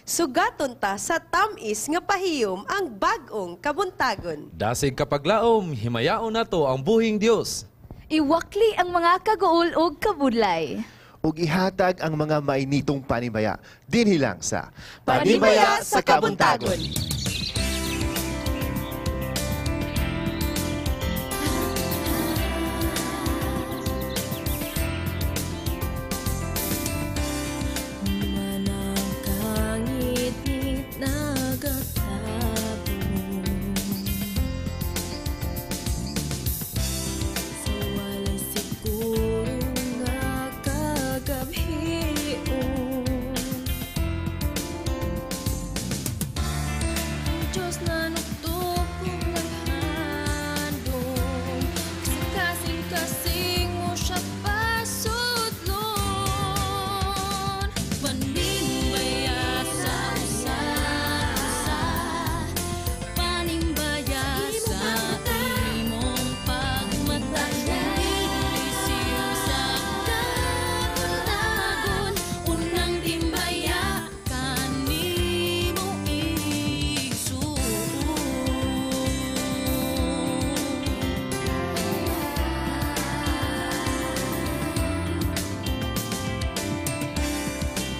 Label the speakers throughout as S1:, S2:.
S1: Sugaton ta sa tamis nga pahiyom ang bag-ong kabuntagon.
S2: Dasig kapaglaom, himayaon nato ang buhing Dios.
S3: Iwakli ang mga kaguol ug kabudlay.
S4: Ug ihatag ang mga mainitong panimaya dinhi lang sa
S1: Panimaya sa Kabuntagon.
S5: Manangkangit nagatabo sa walay siguro nga kagabhion. Ang Diyos na nuktok kong naghandom sa kasing-kasing mo siya pasudlon. Panimbaya sa usa-usa, panimbaya sa imong pagmata, Lisiw sa kabuntagon, unang timbaya kanimo igsuon.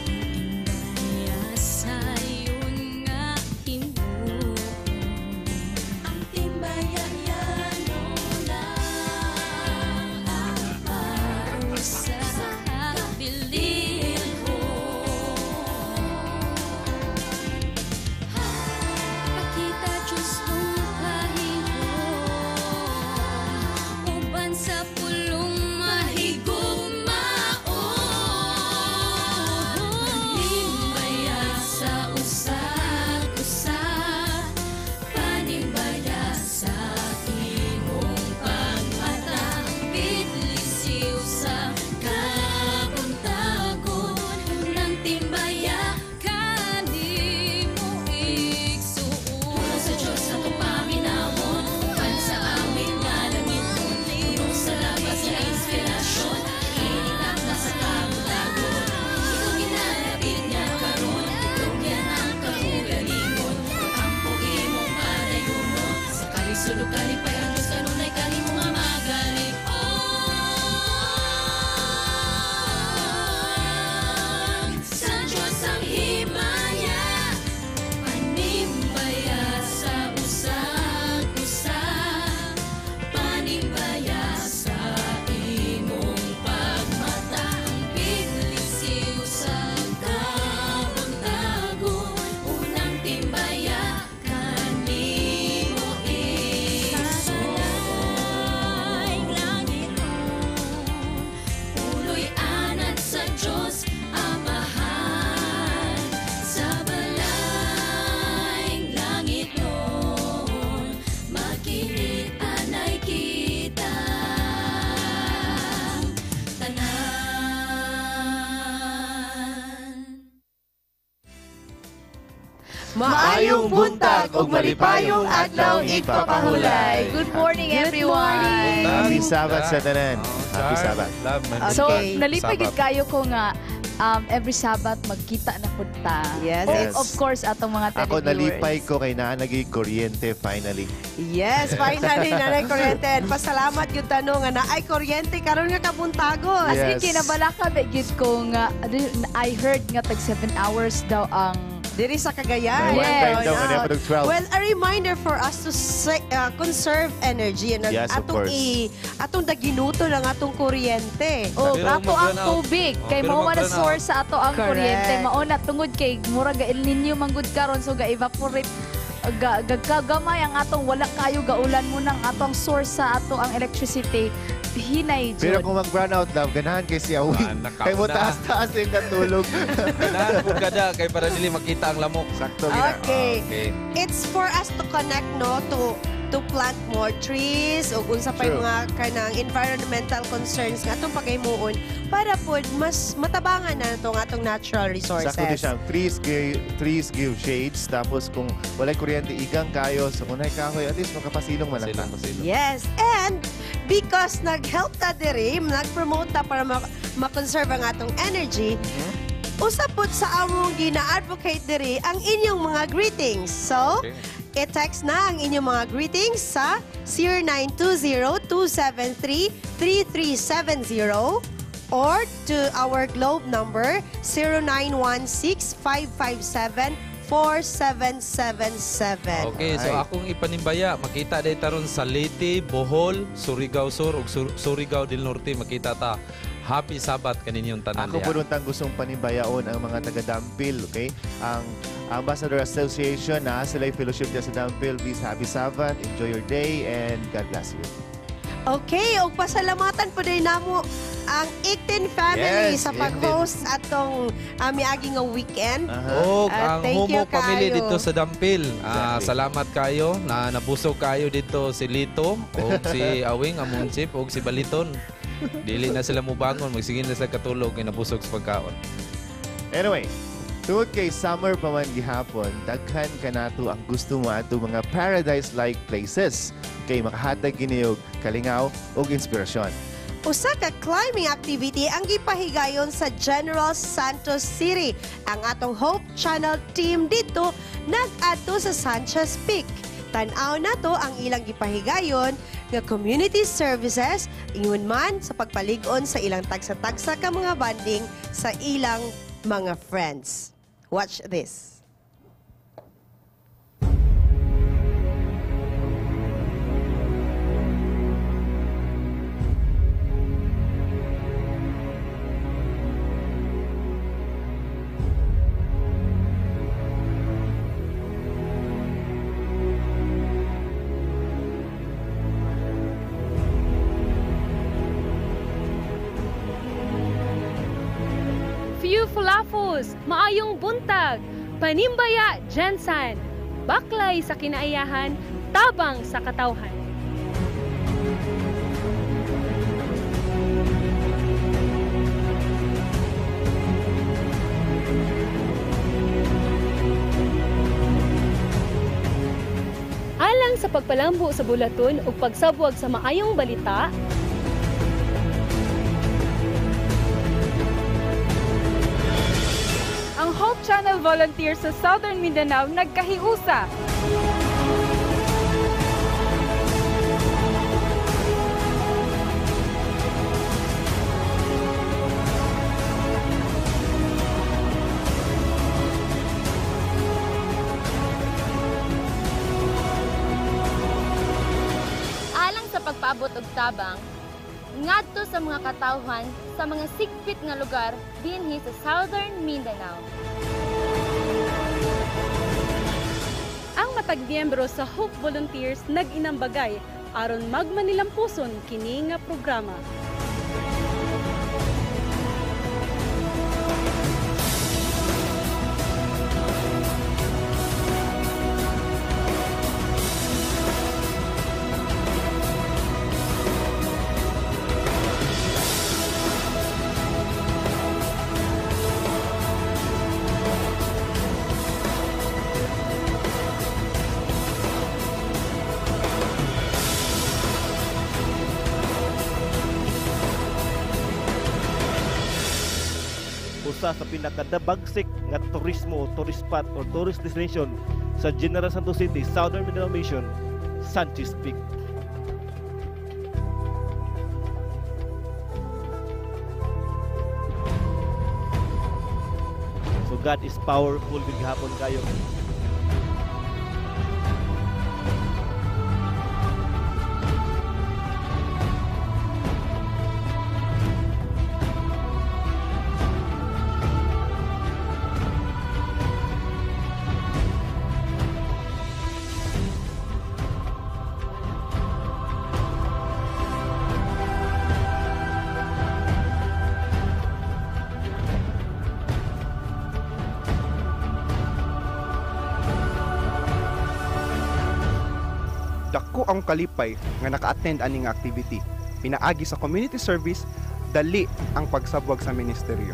S5: Timbaya sayon nga himuon, ang timbaya yano lang ang sa kabililhon. Pakita Diyos nung kahihon, uban sa pulong mahigugmaon. Panimbaya sa usag-usa, panimbaya sa imong pagmata, Bidlisiw sa kabuntagon, unang timbaya kanimo igsuon. Sa Diyos atong paminawon, uban sa awit nga langiton, puno sa labas nga inspirasyon, initap na sa kabuntagon. Ikaw ginalapit niya karon, itugyan ang kaugalingon, ang imong padayunon, sa kalisod ug kalipay ang Diyos kanunay kanimo nga magalipon. Sa Diyos ang himaya, panimbaya sa usag-usa, panimbaya sa imong pagmata, Bidlisiw sa kabuntagon, unang timbaya kanimo igsuon. Puloy anad sa Diyos Amahan, sa balayng langit nun, makinig anay kita tanan.
S1: Maayong buntag ug malipayong adlaw igpapahulay.
S3: Good morning,
S1: Good
S3: everyone.
S1: morning.
S4: Happy Sabbath sa tanan. Happy
S2: Char,
S4: Sabbath.
S2: love, man.
S3: So,
S1: Okay.
S3: nalipay gid
S2: Sabbath.
S3: kayo ko nga every Sabbath magkita na pud ta.
S1: Yes,
S4: Yes.
S3: Of course, atong mga
S4: Ako
S3: televiewers.
S4: nalipay ko kay naa naging kuryente finally.
S1: Yes, finally naay kuryente. And pasalamat yung tanong nga naay kuryente karon nga kabuntagon.
S3: As in,
S4: Yes.
S3: kinabalaka ba gid ko nga, I heard nga tag 7 hours daw ang
S1: Diri sa Cagayan.
S4: One
S3: Yes.
S4: time daw nga na 12.
S1: Well, a reminder for us to conserve energy and
S4: Yes, of
S1: atong
S4: course.
S1: atong daginuto ng atong kuryente.
S3: O
S2: Pero
S3: ato ang
S2: mag-run out.
S3: tubig
S2: Oh,
S3: kay
S2: pero
S3: mao man ang
S2: mag-run out.
S3: source sa ato ang
S1: Correct.
S3: kuryente, mao na tungod kay mura ga El Niño manggod karon, so ga evaporate ga, gamay ang atong wala kayo gaulan mo nang atong source sa ato ang electricity hinay
S4: Pero
S3: jud.
S4: kung mag-brown out love, ganahan kay siya wing.
S2: Ah, nakauna.
S4: Kay mo taas-taas yung katulog.
S2: Ganahan po kada kay para dili makita ang lamok.
S4: Sakto gina.
S1: Okay.
S2: Okay.
S1: It's for us to connect, no, to plant more trees o unsa pa yung
S4: True.
S1: mga kanang environmental concerns nga atong paghimuon para pod mas matabangan na itong atong natural resources.
S4: Sakto din siya. Trees give shades. Tapos kung walay kuryente, igang kayo. So kung naay kahoy, at least makapasilong man lang
S2: Pasilong,
S4: ta.
S2: pasilong.
S1: Yes, and because nag-help ta diri, nag-promote ta para ma-conserve ang atong energy, Usa pud sa among gina-advocate diri ang inyong mga greetings. So, i-text na ang inyong mga greetings sa 0920-273-3370 or to our Globe number 0916-557-4777.
S2: Okay, so akong ipanimbaya, makita day taron sa Leyte, Bohol, Surigao Sur ug Surigao del Norte makita ta. Happy Sabbath kaninyong tanan
S4: Ako
S2: diha.
S4: po tang gustong panimbayaon ang mga taga-Dampil, okay? Ang Ambassador Association na sila fellowship diya sa Dampil. Please, happy Sabbath, enjoy your day, and God bless you.
S1: Okay, ug pasalamatan po din namo ang 18 family
S4: Yes,
S1: sa pag-host atong miagi nga weekend.
S2: Og ang
S1: Thank
S2: Homo
S1: you
S2: family
S1: kaayo.
S2: dito sa Dampil. Salamat kayo na nabusog kayo dito si Lito og si Awing among chief og si Baliton. Dili na sila mubangon, magsige na sila katulog kay nabusog sa pagkaon.
S4: Anyway, tungod kay summer pa man gihapon, daghan kanato ang gusto mo ato mga paradise-like places kay makahatag kini og kalingaw ug inspirasyon.
S1: Usa ka climbing activity ang gipahigayon sa General Santos City. Ang atong Hope Channel team dito nag-adto sa Sanchez Peak. Tan-aw nato ang ilang gipahigayon nga community services ingon man sa pagpalig-on sa ilang tagsa-tagsa ka mga banding sa ilang mga friends. Watch this.
S6: Few Fulafos, maayong buntag, panimbaya Jensan, baklay sa kinaiyahan, tabang sa katawhan. Alang sa pagpalambo sa bulaton ug pagsabwag sa maayong balita,
S7: ang Hope Channel volunteers sa Southern Mindanao nagkahiusa.
S8: Alang sa pagpaabot og tabang ngadto sa mga katawhan sa mga sigpit nga lugar dinhi sa Southern Mindanao.
S6: Ang matag miyembro sa Hope Volunteers nag-inambagay aron magmanilampuson kini nga programa.
S9: Usa sa pinakadabagsik nga turismo, tourist spot or tourist destination sa General Santos City, Southern Mindanao Mission, Sanchez Peak. So God is powerful gihapon kayo.
S10: Dako ang kalipay nga naka-attend aning activity. Pinaagi sa community service, dali ang pagsabwag sa ministeryo.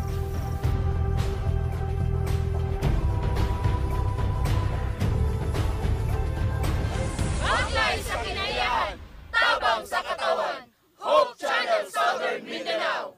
S5: Baklay sa kinaiyahan, tabang sa katawan, Hope Channel Southern Mindanao.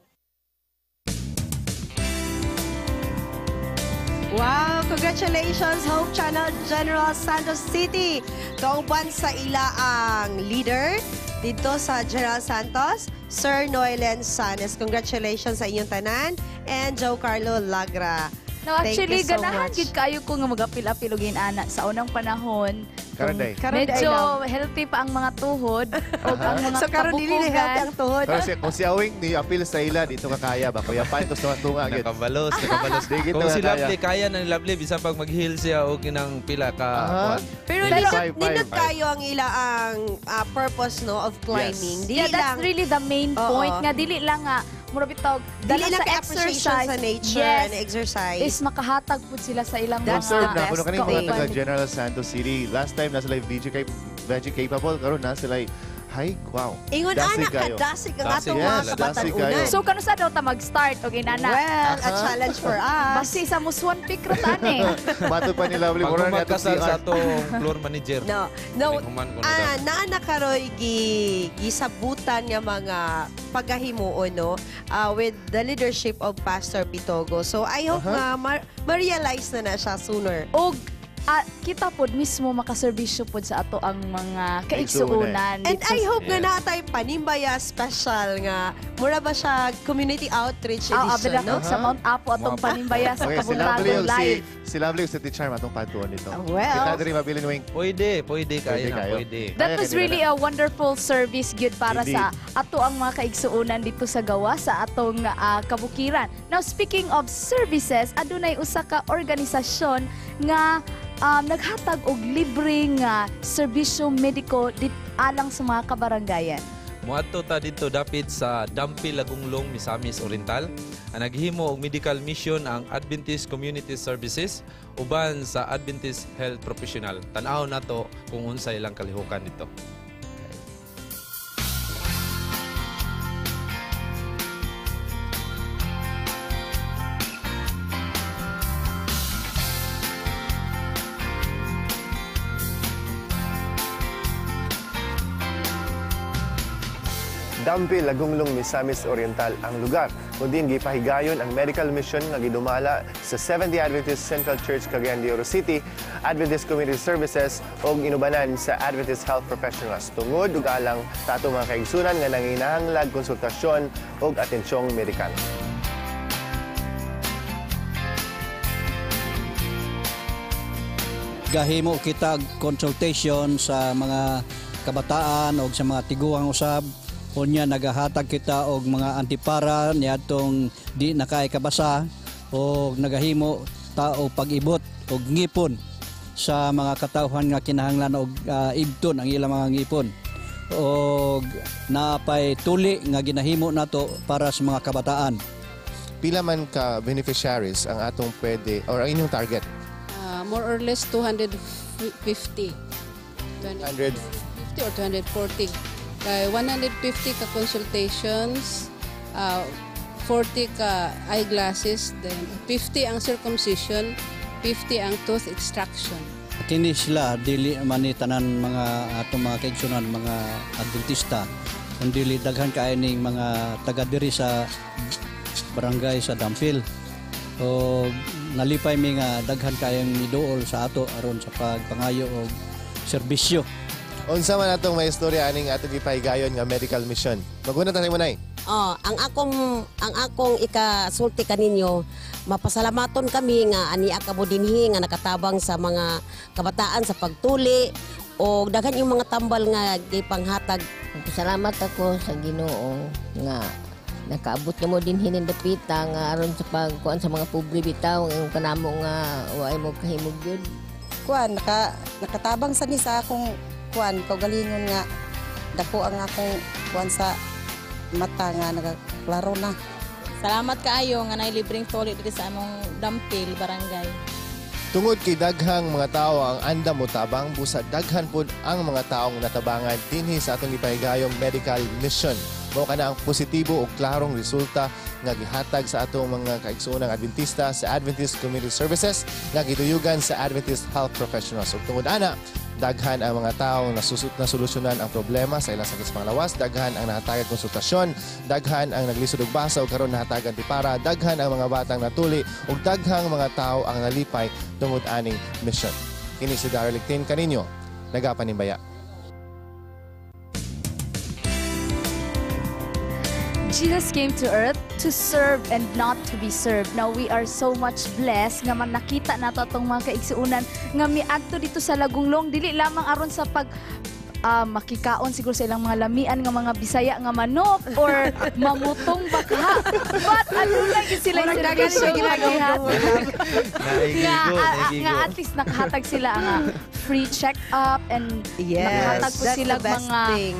S1: Congratulations, Hope Channel General Santos City. Kauban sa ila ang leader dito sa General Santos, Sir Noelen Sanes. Congratulations sa inyong tanan and Joe Carlo Lagra.
S3: No,
S1: Thank
S3: actually,
S1: you so
S3: ganahan
S1: much.
S3: gid kayo ko nga magapil-apil og ana sa unang panahon.
S4: Karon day.
S1: Karon day
S3: Medyo
S1: lang.
S3: healthy pa ang mga tuhod o ang mga
S1: So karon dili na healthy
S3: kabukugan.
S1: ang tuhod.
S4: Pero kung si Awing ni appeal sa ila, dito ka kaya ba? Kuya Pantos naman tunga. Gid.
S2: Nakabalos, nakabalos.
S4: Di gid
S2: Kung
S4: na
S2: si
S4: kaya.
S2: Lovely, kaya na ni Lovely, bisan pag mag-heal siya o kinang pila ka. Kuwan.
S1: Pero
S2: Dili.
S1: nindot,
S4: Five, five.
S1: nindot kayo ang ila ang purpose, no, of climbing.
S4: Yes.
S1: Dili
S3: Yeah, that's
S1: lang
S3: really the main
S1: Oo.
S3: point nga dili lang nga mura bitaw
S1: dili
S3: dala
S1: lang
S3: sa
S1: kay appreciation
S3: exercise
S1: sa nature
S3: yes,
S1: and exercise.
S3: is makahatag pud sila sa ilang
S1: That's
S4: Observe
S1: the
S4: na,
S1: best
S4: kuno kaning mga
S1: thing.
S4: taga General Santos City. Last time nasa live DJ kay Veggie Capable, karon na sila hi, wow.
S1: Ingon
S4: Dasig
S1: ana
S4: kayo.
S1: kadasig ang
S2: Dasig
S1: atong
S4: Yes,
S1: mga
S4: dasig kayo.
S1: kabatan-unan.
S3: So kanusa daw ta mag-start og inana?
S1: Well, a challenge for us.
S3: Basi sa Muswan Peak ra tani.
S4: Matod pa ni Lovely,
S2: Pag
S4: mura na atong
S2: magkasal sa
S4: CR.
S2: atong floor manager.
S1: No.
S2: Human ko na
S1: Naa na karoy gisabutan nga mga paghahimuon, no, with the leadership of Pastor Pitogo. So I hope nga ma-realize na na siya sooner.
S3: Og kita pod mismo makaserbisyo pod sa ato ang mga kaigsuonan.
S1: And
S3: dito
S1: I hope nga
S2: Yes.
S1: naa tay Panimbaya special nga mura ba siya community outreach
S3: Ah,
S1: edition,
S3: abela
S1: no?
S3: ko sa Mount Apo atong
S2: Mga-
S3: Panimbaya sa
S4: Okay, si Lovely
S3: Kabuntagon
S4: og si
S3: live.
S4: si Lovely og si Teacher atong patuon nito.
S1: Well.
S4: Kita diri mabilin wing.
S2: Pwede, pwede kaya
S4: Pwede
S2: na,
S4: kayo.
S2: pwede.
S3: That
S4: Kaya
S3: was
S4: kanila
S3: really
S4: na.
S3: a wonderful service gyud para
S4: Indeed.
S3: sa ato ang mga kaigsuonan dito sa gawa sa atong kabukiran. Now, speaking of services, adunay usa ka organisasyon nga naghatag og libre nga serbisyo mediko dit alang sa mga kabarangayan.
S2: Muadto ta dito dapit sa Dampi Lagunglong, Misamis Oriental. Ang naghimo og medical mission ang Adventist Community Services uban sa Adventist Health Professional. Tan-aw nato kung unsa ilang kalihukan dito.
S10: Dampi, Lagunglong, Misamis Oriental ang lugar kung din gipahigayon ang medical mission nga gidumala sa Seventh-day Adventist Central Church Cagayan de Oro City, Adventist Community Services ug inubanan sa Adventist Health Professionals tungod ug alang sa atong mga kaigsunan nga nanginahanglag konsultasyon ug atensyong medikal.
S11: Gahimo kita consultation sa mga kabataan o sa mga tiguang usab. Unya nagahatag kita og mga antipara niadtong di na kay kabasa o nagahimo ta og pag-ibot og ngipon sa mga katawhan nga kinahanglan og ibton ang ilang mga ngipon og naapay tuli nga ginahimo nato para sa mga kabataan.
S4: Pila man ka beneficiaries ang atong pwede or ang inyong target?
S12: More or less 250. 250 or 240. Kay 150 ka consultations, 40 ka eyeglasses, then 50 ang circumcision, 50 ang tooth extraction.
S11: Kini sila dili man ni tanan mga atong mga kaigsunan mga Adventista, kundi daghan kaayo ning mga taga diri sa barangay sa Dampil. O nalipay mi nga daghan kaayong miduol sa ato aron sa pagpangayo og serbisyo.
S4: Unsa man atong may istorya aning atong gipahigayon nga medical mission? Maguna ta mo, Nay.
S13: Oh, ang akong ikasulti kaninyo, mapasalamaton kami nga ani kamo dinhi nga nakatabang sa mga kabataan sa pagtuli o daghan yung mga tambal nga gipanghatag.
S14: Salamat ako sa Ginoo nga nakaabot na mo din ning dapita nga aron sa pagkuan sa mga pobre bitaw ang kanamo nga waay mo kahimog gyud.
S15: Kuan nakatabang sa ni sa akong kuan kaugalingon nga dako ang akong kuan sa mata nga nagaklaro na.
S16: Salamat kaayo nga nay libreng tuli diri sa among Dampil barangay.
S4: Tungod kay daghang mga tao ang andam mo tabang, busa daghan pud ang mga taong natabangan dinhi sa atong gipahigayong medical mission. Mao kana ang positibo ug klarong resulta nga gihatag sa atong mga kaigsuonang Adventista sa Adventist Community Services nga gituyugan sa Adventist Health Professionals. Ug tungod ana, Daghan ang mga tawo nasolusyonan ang problema sa ilang sakit sa panglawas, daghan ang nahatagag konsultasyon, daghan ang naglisod og basa ug karon nahatagan tipara, daghan ang mga batang natuli ug daghang mga tao ang nalipay tungod aning mission. Kini si Daryl Lictin kaninyo, nagapanimbaya.
S3: Jesus came to earth to serve and not to be served. Now, we are so much blessed nga man nakita nato atong mga kaigsuunan nga miadto dito sa Lagonglong dili lamang aron sa pag makikaon siguro sa ilang mga lamian nga mga Bisaya nga manok or mamutong bakha. But adunay gyud sila
S1: Murag dagan
S3: servisyo
S1: siya
S3: nga
S1: ginagawa.
S3: gihatag.
S2: Naigigo,
S3: Nga,
S2: naigigo.
S3: nga at least nakahatag sila nga free check-up and
S1: Yes,
S3: nakahatag po
S1: that's
S3: sila
S1: the best
S3: mga
S1: thing.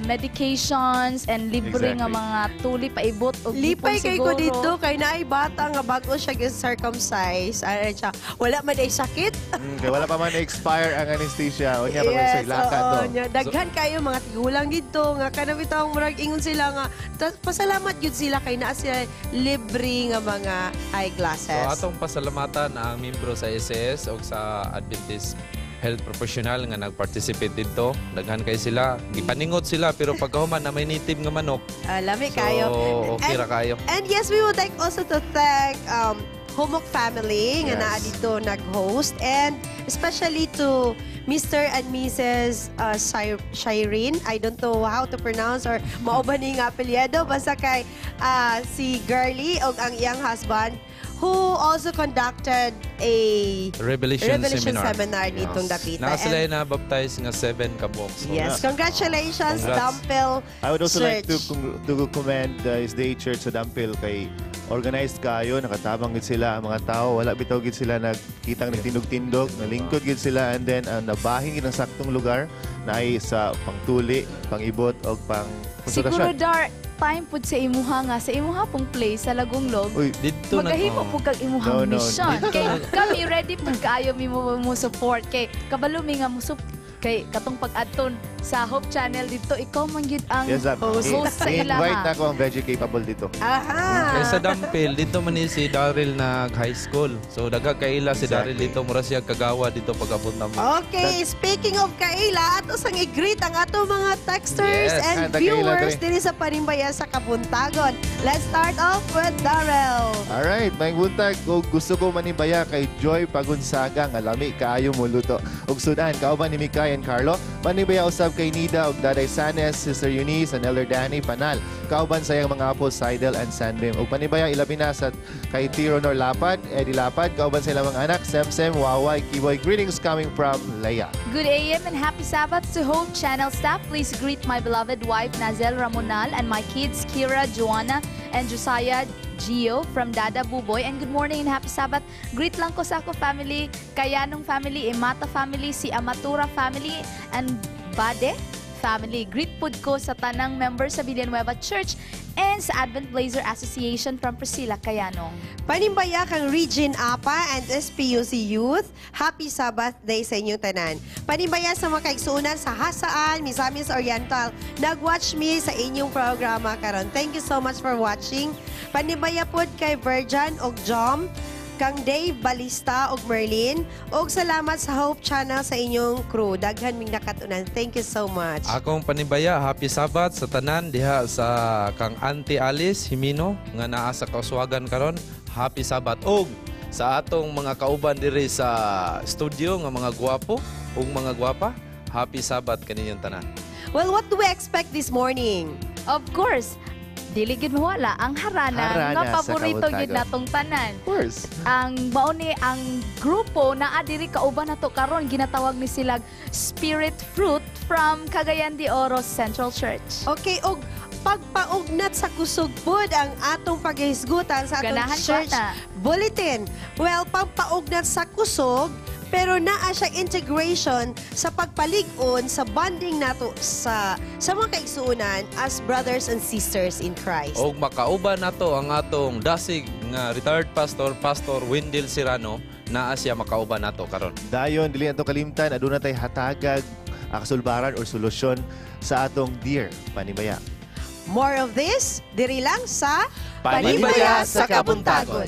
S3: Medications and libre nga mga tuli paibot og
S1: Lipay
S3: gipon
S1: kay ko
S3: siguro.
S1: dito kay naay bata nga bago siya gi-circumcise. Ano siya, wala man ay sakit.
S4: Kay wala pa man expire ang anesthesia. Unya pa man sa ilaka
S1: oo,
S4: to.
S1: nya. Daghan kayo mga tigulang dito nga kanang bitawng murag ingon sila nga pasalamat gyud sila kay naa sila libre nga mga eyeglasses.
S2: So atong pasalamatan ang membro sa SS o sa Adventist Health Professional nga nag-participate dito. Daghan kay sila. Gipaningot sila pero pagkahuman na may native nga manok.
S1: Ah, lami
S2: So
S1: kayo.
S2: okay ra kayo.
S1: And yes, we would like also to thank Humok family nga naa dito nag-host and especially to Mr. and Mrs. Shireen. I don't know how to pronounce or mao ba ni nga apelyido basta kay si Girlie og ang iyang husband who also conducted a
S2: Revelation,
S1: Revelation
S2: Seminar.
S1: seminar ditong dapita.
S2: Naa sila
S1: And-
S2: na baptize nga 7 ka buok. So,
S1: Yes, congratulations,
S2: Congrats.
S1: Dampil
S4: I would also like to
S1: Church.
S4: To commend the SDA Church sa Dampil kay organized kayo, nakatabang gid sila ang mga tao, wala bitaw gid sila nagkitang nagtindog-tindog, nalingkod gid sila and then ang nabahin gid ang saktong lugar na ay sa pangtuli, pangibot og pang
S3: Siguro
S4: konsultasyon.
S3: dar time pud sa imuha nga sa imuha pong place sa Lagonglong.
S4: Uy,
S2: dito na
S3: Magahimo
S2: oh.
S3: pud kag imuhang
S4: No,
S3: mission.
S4: dito
S3: Kay kami ready pud kaayo mi mo support kay kabalo mi nga mo kay katong pag-adton sa Hope Channel dito ikaw man gyud ang
S4: Yes, love.
S3: host sa
S4: I-invite
S3: ilaha.
S4: na ako ang veggie capable dito.
S1: Aha.
S2: Kay sa Dampil, dito man ni si Daryl nag high school. So dagha kaila si Daryl dito mura siya kagawa dito pag-abot na mo.
S1: Okay, speaking of kaila, ato sang i-greet ang ato mga texters
S2: Yes.
S1: and
S4: Ah, kaila,
S1: viewers
S4: dre.
S1: diri sa Panimbaya sa Kabuntagon. Let's start off with Darrell.
S4: Alright, may buntag og gusto ko manimbaya kay Joy Pagunsaga nga lami kaayo mo luto. Ug sudan kauban ni Mikay and Carlo, manimbaya usab kay Nida ug Daday Sanes, Sister Eunice and Elder Danny Panal. Kauban sa iyang mga apo Seidel and Sanbim. Ug manimbaya ilabi na sa kay Tironor Lapad, Eddie Lapad, kauban sa ilang mga anak Semsem, Waway, Kiboy. Greetings coming from Leia.
S3: Good AM and happy Sabbath to Hope Channel staff. Please greet my beloved wife Nazel Ramonal and my kids Kira, Joanna, and Josiah Gio from Dada Buboy. And good morning and happy Sabbath. Greet lang ko sa ako family, Kayanong family, Imata family, si Amatura family, and Bade family. Greet pud ko sa tanang members sa Villanueva Church and sa Advent Blazer Association from Priscilla Kayanong.
S1: Panimbaya kang Regine Apa and SPUC Youth. Happy Sabbath Day sa inyong tanan. Panimbaya sa mga kaigsuunan sa Hasaan, Misamis Oriental. Nag-watch me sa inyong programa karon. Thank you so much for watching. Panimbaya pod kay Virgin og Jom, kang Dave Balista og Merlin og salamat sa Hope Channel sa inyong crew. Daghan ming nakatunan. Thank you so much.
S2: Akong panimbaya, happy Sabbath sa tanan diha sa kang Auntie Alice Himino nga naa sa Kauswagan karon. Happy Sabbath og sa atong mga kauban diri sa studio nga mga gwapo ug mga gwapa. Happy Sabbath kaninyong tanan.
S1: Well, what do we expect this morning?
S3: Of course, dili gid mawala ang harana,
S4: Harana
S3: nga
S4: sa
S3: paborito gid
S4: Kabuntagon.
S3: natong tanan.
S4: Of course.
S3: Ang mao ni ang grupo naa diri kauban nato karon ginatawag ni silag Spirit Fruit from Cagayan de Oro Central Church.
S1: Okay, og pagpaugnat sa kusog pod ang atong paghisgutan sa atong
S3: Ganahan ko
S1: church
S3: na.
S1: bulletin. Well, pagpaugnat sa kusog, pero naa siya integration sa pagpalig-on sa bonding nato sa mga kaigsuonan as brothers and sisters in Christ.
S2: Og makauban nato ang atong dasig nga retired pastor, Pastor Wendell Serrano, naa siya makauban nato karon.
S4: Dayon, dili nato kalimtan, aduna tay hatagag kasulbaran or solusyon sa atong Dear Panimbaya.
S1: More of this, diri lang sa
S4: Panimbaya sa Kabuntagon.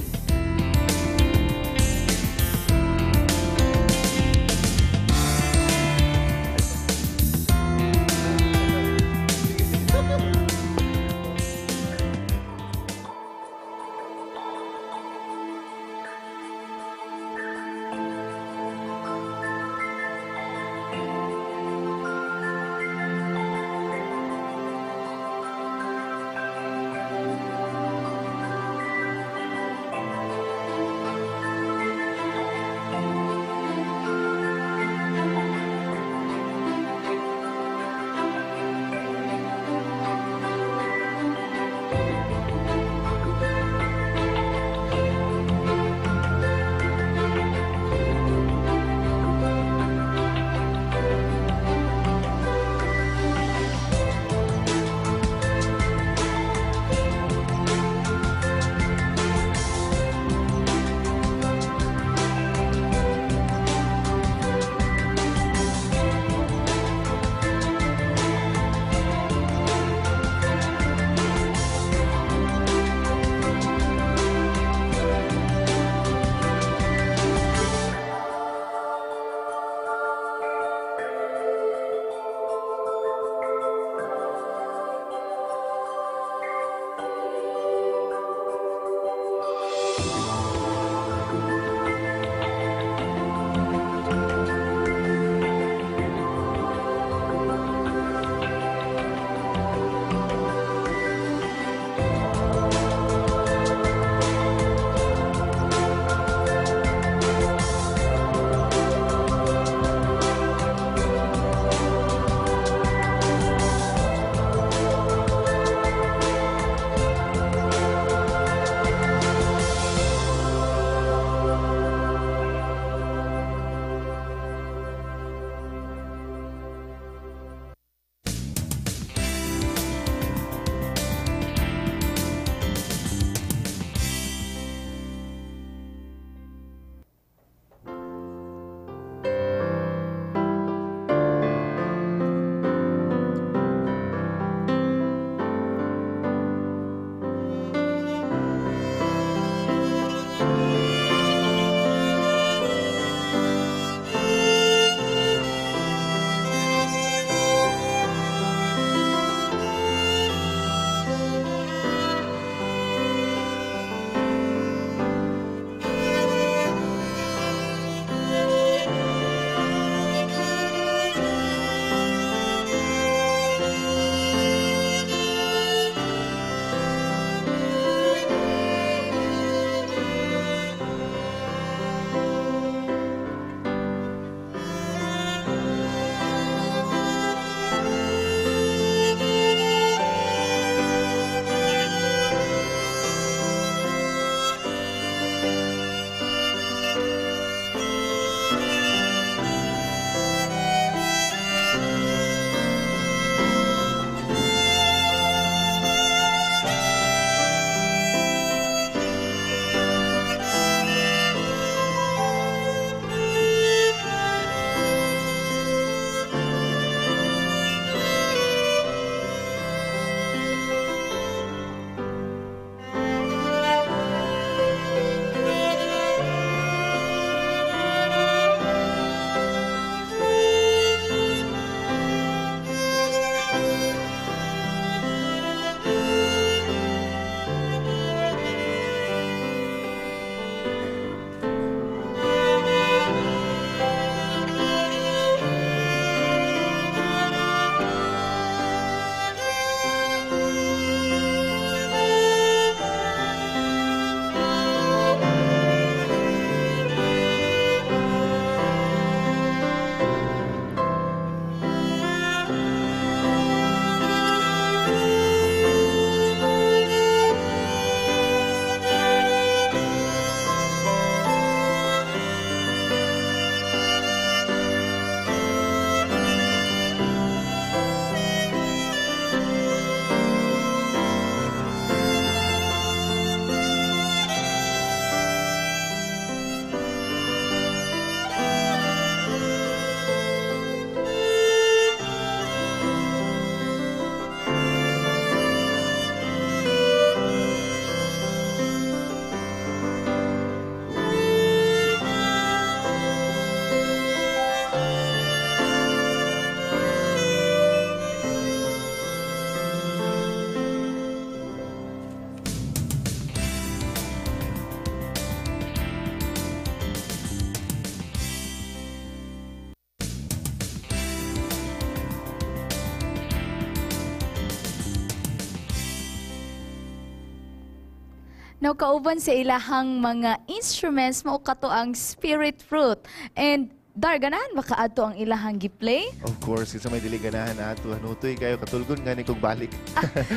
S3: Now, kauban sa ilahang mga instruments, mao kato ang Spirit Fruit. And Dar, ganahan ba kaadto ang ilahang gi-play?
S4: Of course, kinsa may dili ganahan ato. Hanutoy kayo, katulgon gani kog balik.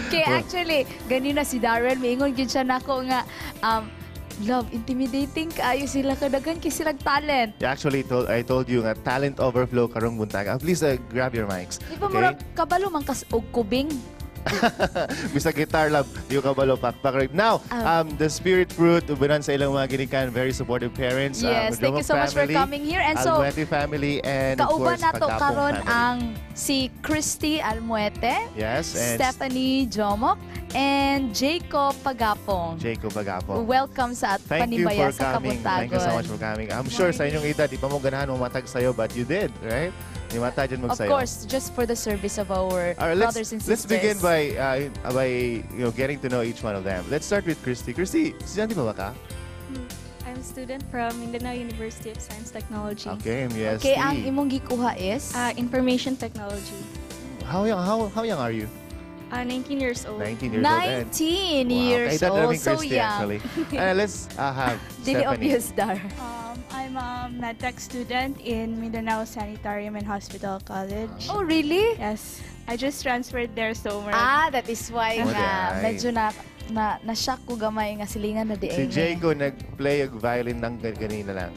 S3: Kay actually, ganina si Darrell, miingon gyud siya nako nga, "Love, intimidating kaayo sila, kadaghan kay silang talent."
S4: I actually told I told you nga talent overflow karong buntag. Please grab your mics.
S3: Di ba murag kabalo man kas og kubing?
S4: Bisag guitar lab, di ko kabalo pakpak. Right now, the Spirit Fruit, ubanan sa ilang mga ginikan, very supportive parents.
S3: Yes, thank you so much for
S4: family,
S3: coming here. And so,
S4: Almuete family, and of
S3: kauban
S4: course,
S3: nato
S4: Pagapong
S3: karon
S4: family.
S3: Ang si Christy Almuete,
S4: Yes, and
S3: Stephanie Jomok, and Jacob Pagapong.
S4: Jacob Pagapong.
S3: Welcome sa at
S4: Thank you
S3: Panimbaya
S4: for
S3: sa
S4: coming. Thank you so
S3: Kabuntagon.
S4: Much for coming. I'm sure sa inyong edad, di pa mo ganahan matag sayo, but you did, right? Di mata dyan
S3: Of
S4: magsayo.
S3: Course, just for the service of our
S4: All right, let's,
S3: brothers and
S4: let's
S3: sisters.
S4: Begin by getting to know each one of them. Let's start with Christy. Christy, estudyante pa ba ka?
S17: I'm a student from Mindanao University of Science Technology.
S4: Okay, MUST.
S3: Okay, ang imong gikuha is?
S17: Information technology.
S4: How young are you?
S17: 19 years old.
S4: 19 years old. And
S3: 19
S4: Wow,
S3: years
S4: kaedad
S3: old.
S4: na
S3: So
S4: Christy,
S3: young.
S4: actually. Let's have
S3: Dili
S4: Stephanie.
S3: obvious, Dar.
S18: I'm a medtech student in Mindanao Sanitarium and Hospital College.
S3: Oh, really?
S18: Yes. I just transferred there, so
S3: Ah, that is why
S4: Oh,
S3: nga
S4: di ay.
S3: Medyo na na-shock ko gamay nga silingan na di
S4: Si
S3: ay.
S4: Jaco nag-play og violin ng ganina lang.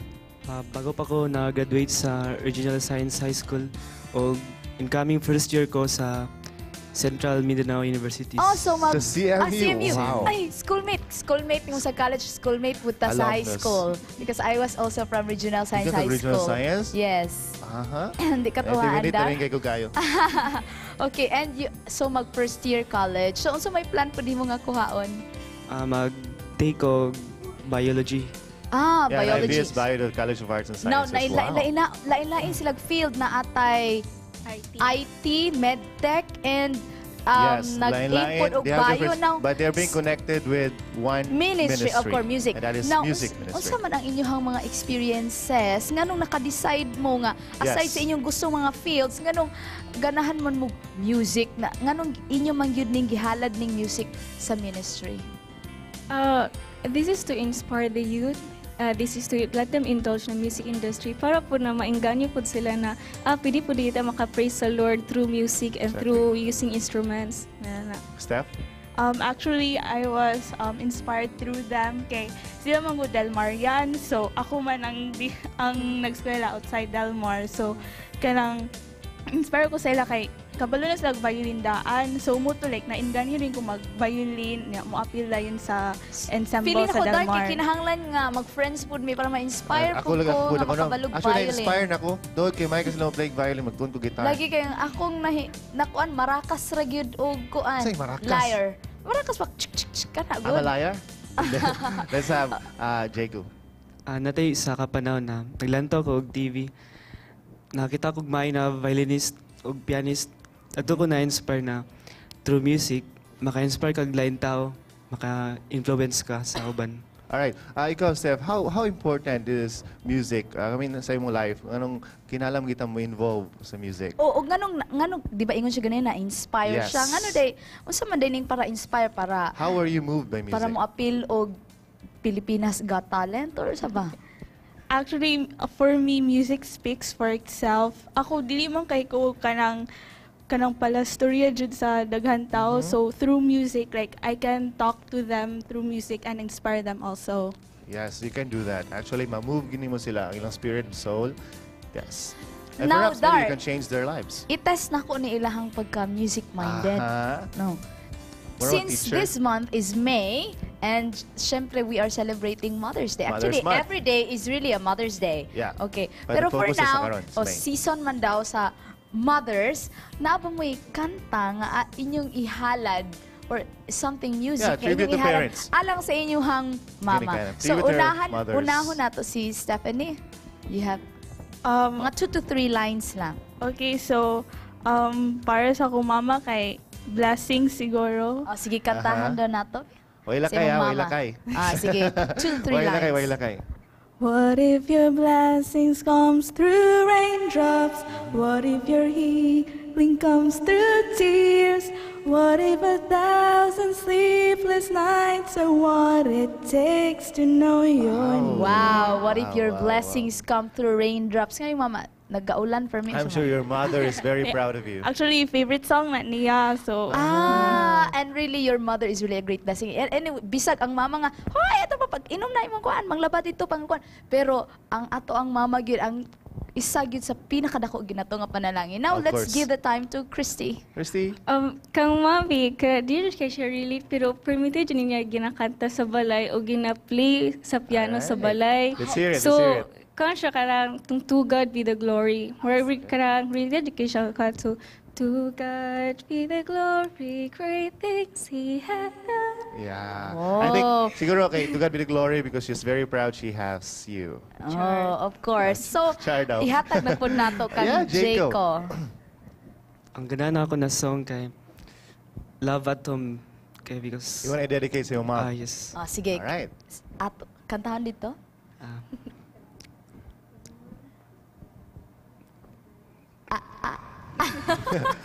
S19: Bago pa ko na-graduate sa Regional Science High School o incoming first year ko sa Central Mindanao University.
S3: Oh, so mag
S4: Sa CMU.
S3: Ah, CMU.
S4: Wow.
S3: Ay, schoolmate. Schoolmate yung sa college, schoolmate punta sa high
S4: Alumnus.
S3: School. Because I was also from Regional Science
S4: Ikaw
S3: High
S4: Regional
S3: School.
S4: Science?
S3: Yes. Hindi ka
S4: Eh,
S3: tuwaan,
S4: minute
S3: Dar.
S4: na rin kay Kugayo.
S3: Okay, and you, so mag first year college. So, unsa may plan po nimo nga kuhaon?
S19: Mag-take og biology.
S3: Ah,
S4: Yeah,
S3: biology.
S4: IBS Bio, the College of Arts and
S3: Now,
S4: Sciences. Wow.
S3: lain-lain silang field na atay
S18: IT,
S3: IT, medtech, and nag-aim
S4: lain-lain.
S3: pod og
S4: They have
S3: bio
S4: different-
S3: now.
S4: But they're being connected with one
S3: Ministry, of course, music.
S4: And that is
S3: Now,
S4: music ministry.
S3: Unsa man ang inyong mga experiences? Nganong naka-decide mo nga aside sa inyong gusto mga fields, nganong ganahan man mo music na nganong inyo man gyud ning gihalad ning music sa ministry?
S17: This is to inspire the youth. This is to let them indulge in the music industry para po na maengganyo po sila na pwede po dito maka-praise sa Lord through music and through using instruments. Na.
S4: Steph?
S18: Actually, I was inspired through them kay sila man gud Del Mar yan. So, ako man ang nag-eskwela outside Del Mar. So, kanang inspire ko sila kay kabalo na sila violin daan. So, mo to like nainganyo rin ko mag-violin, nya mo appeal yun sa ensemble
S3: Feeling
S18: sa
S3: ako
S18: Del
S3: dark
S18: Mar.
S3: kay kinahanglan nga mag-friends pud mi para ma-inspire
S4: Ako
S3: pud
S4: lang
S3: ko
S4: ako
S3: nga
S4: ako no.
S3: makabalog
S4: Actually,
S3: violin.
S4: na-inspire na ko. Doon kay Mike kasi play violin, magtuon ko guitar.
S3: Lagi kayong akong nahi, nakuan maracas ra gyud og kuan.
S4: Say, maracas?
S3: Liar. Maracas pa chik chik chik kana
S4: I'm
S3: gud.
S4: a liar? Let's have Jacob.
S19: Natay sa kapanahon na naglantaw ko og TV. Nakita ko og na violinist og pianist. Adto ko na-inspire na through music, maka-inspire kag lain tao, maka-influence ka sa uban.
S4: All right. Ikaw, Steph, how important is music? I mean, sa imong life, anong kinalam kita mo involve sa music?
S3: O, og nganong di ba ingon siya ganina na inspire siya. Ngano day unsa man day ning para inspire para
S4: How are you moved by music?
S3: Para mo appeal og Pilipinas Got Talent or sa ba?
S18: Actually, for me, music speaks for itself. Ako, dili man kay ko kanang palastorya jud sa daghan tao. So, through music, like, I can talk to them through music and inspire them also.
S4: Yes, you can do that. Actually, ma-move gini mo sila, ang ilang spirit and soul. Yes. And
S3: Now,
S4: perhaps maybe you
S3: Dar,
S4: can change their lives.
S3: I-test na ko ni ilahang pagka music minded. No.
S4: More of a
S3: Since
S4: teacher.
S3: This month is May, and syempre we are celebrating Mother's Day.
S4: Mother's
S3: Actually,
S4: Month.
S3: every day is really a Mother's Day. Okay.
S4: But
S3: Pero for
S4: focus sa
S3: now,
S4: karon, sa
S3: oh,
S4: May.
S3: Season man daw sa mothers, naa ba mo'y kanta nga inyong ihalad or something music
S4: Yeah,
S3: nga
S4: tribute
S3: inyong
S4: to
S3: ihalad
S4: parents.
S3: alang sa inyong mama?
S4: Gini kaya.
S3: So
S4: Tribute to
S3: unahan
S4: mothers.
S3: unahon nato si Stephanie. You have mga two to three lines lang.
S18: Okay, so, para sa akong mama kay blessing siguro.
S3: Oh, sige, kantahan daw nato.
S4: Way
S3: Sa
S4: lakay
S3: imong
S4: ha, way
S3: mama.
S4: lakay.
S3: Ah, sige. Two, three
S4: Way lakay,
S3: lines.
S4: way lakay.
S18: What if your blessings comes through raindrops? What if your healing comes through tears? What if 1,000 sleepless nights are what it takes to know your name?
S3: Wow, what if your blessings come through raindrops? Ngayon, mama, nagkaulan for me.
S4: I'm sure your mother is very proud of you.
S18: Actually, favorite song na niya. So,
S3: Ah, and really your mother is really a great blessing. And anyway, bisag ang mama nga, "Hoy, ato pa pag inom na imong kuan, manglaba dito pang kuan." Pero ang ato ang mama gyud ang isa gyud sa pinakadako gyud nato nga panalangin. Now
S4: Of
S3: let's
S4: course.
S3: Give the time to Christy.
S4: Christy?
S17: Kang mami, ka, di rin kay siya relate, pero permitted yun niya ginakanta sa balay o gina-play sa piano sa balay.
S4: Let's hear it,
S17: So,
S4: let's hear it.
S17: Kan siya karang tung "To God Be the Glory." Where we karang really kay siya ka to God be the glory, great things He hath done.
S4: Yeah. I think siguro okay, to God be the glory because she's very proud she has you.
S3: Oh, of course. So,
S4: Char daw.
S3: Ihatag na po nato kang
S4: Yeah, Jacob.
S3: Jaco.
S19: Ang gana ako na song kay Love at Home kay because
S4: You wanna dedicate sa iyong mom?
S19: Ah, yes.
S3: Ah, sige.
S4: Alright.
S3: Ato, kantahan dito?
S19: Ah.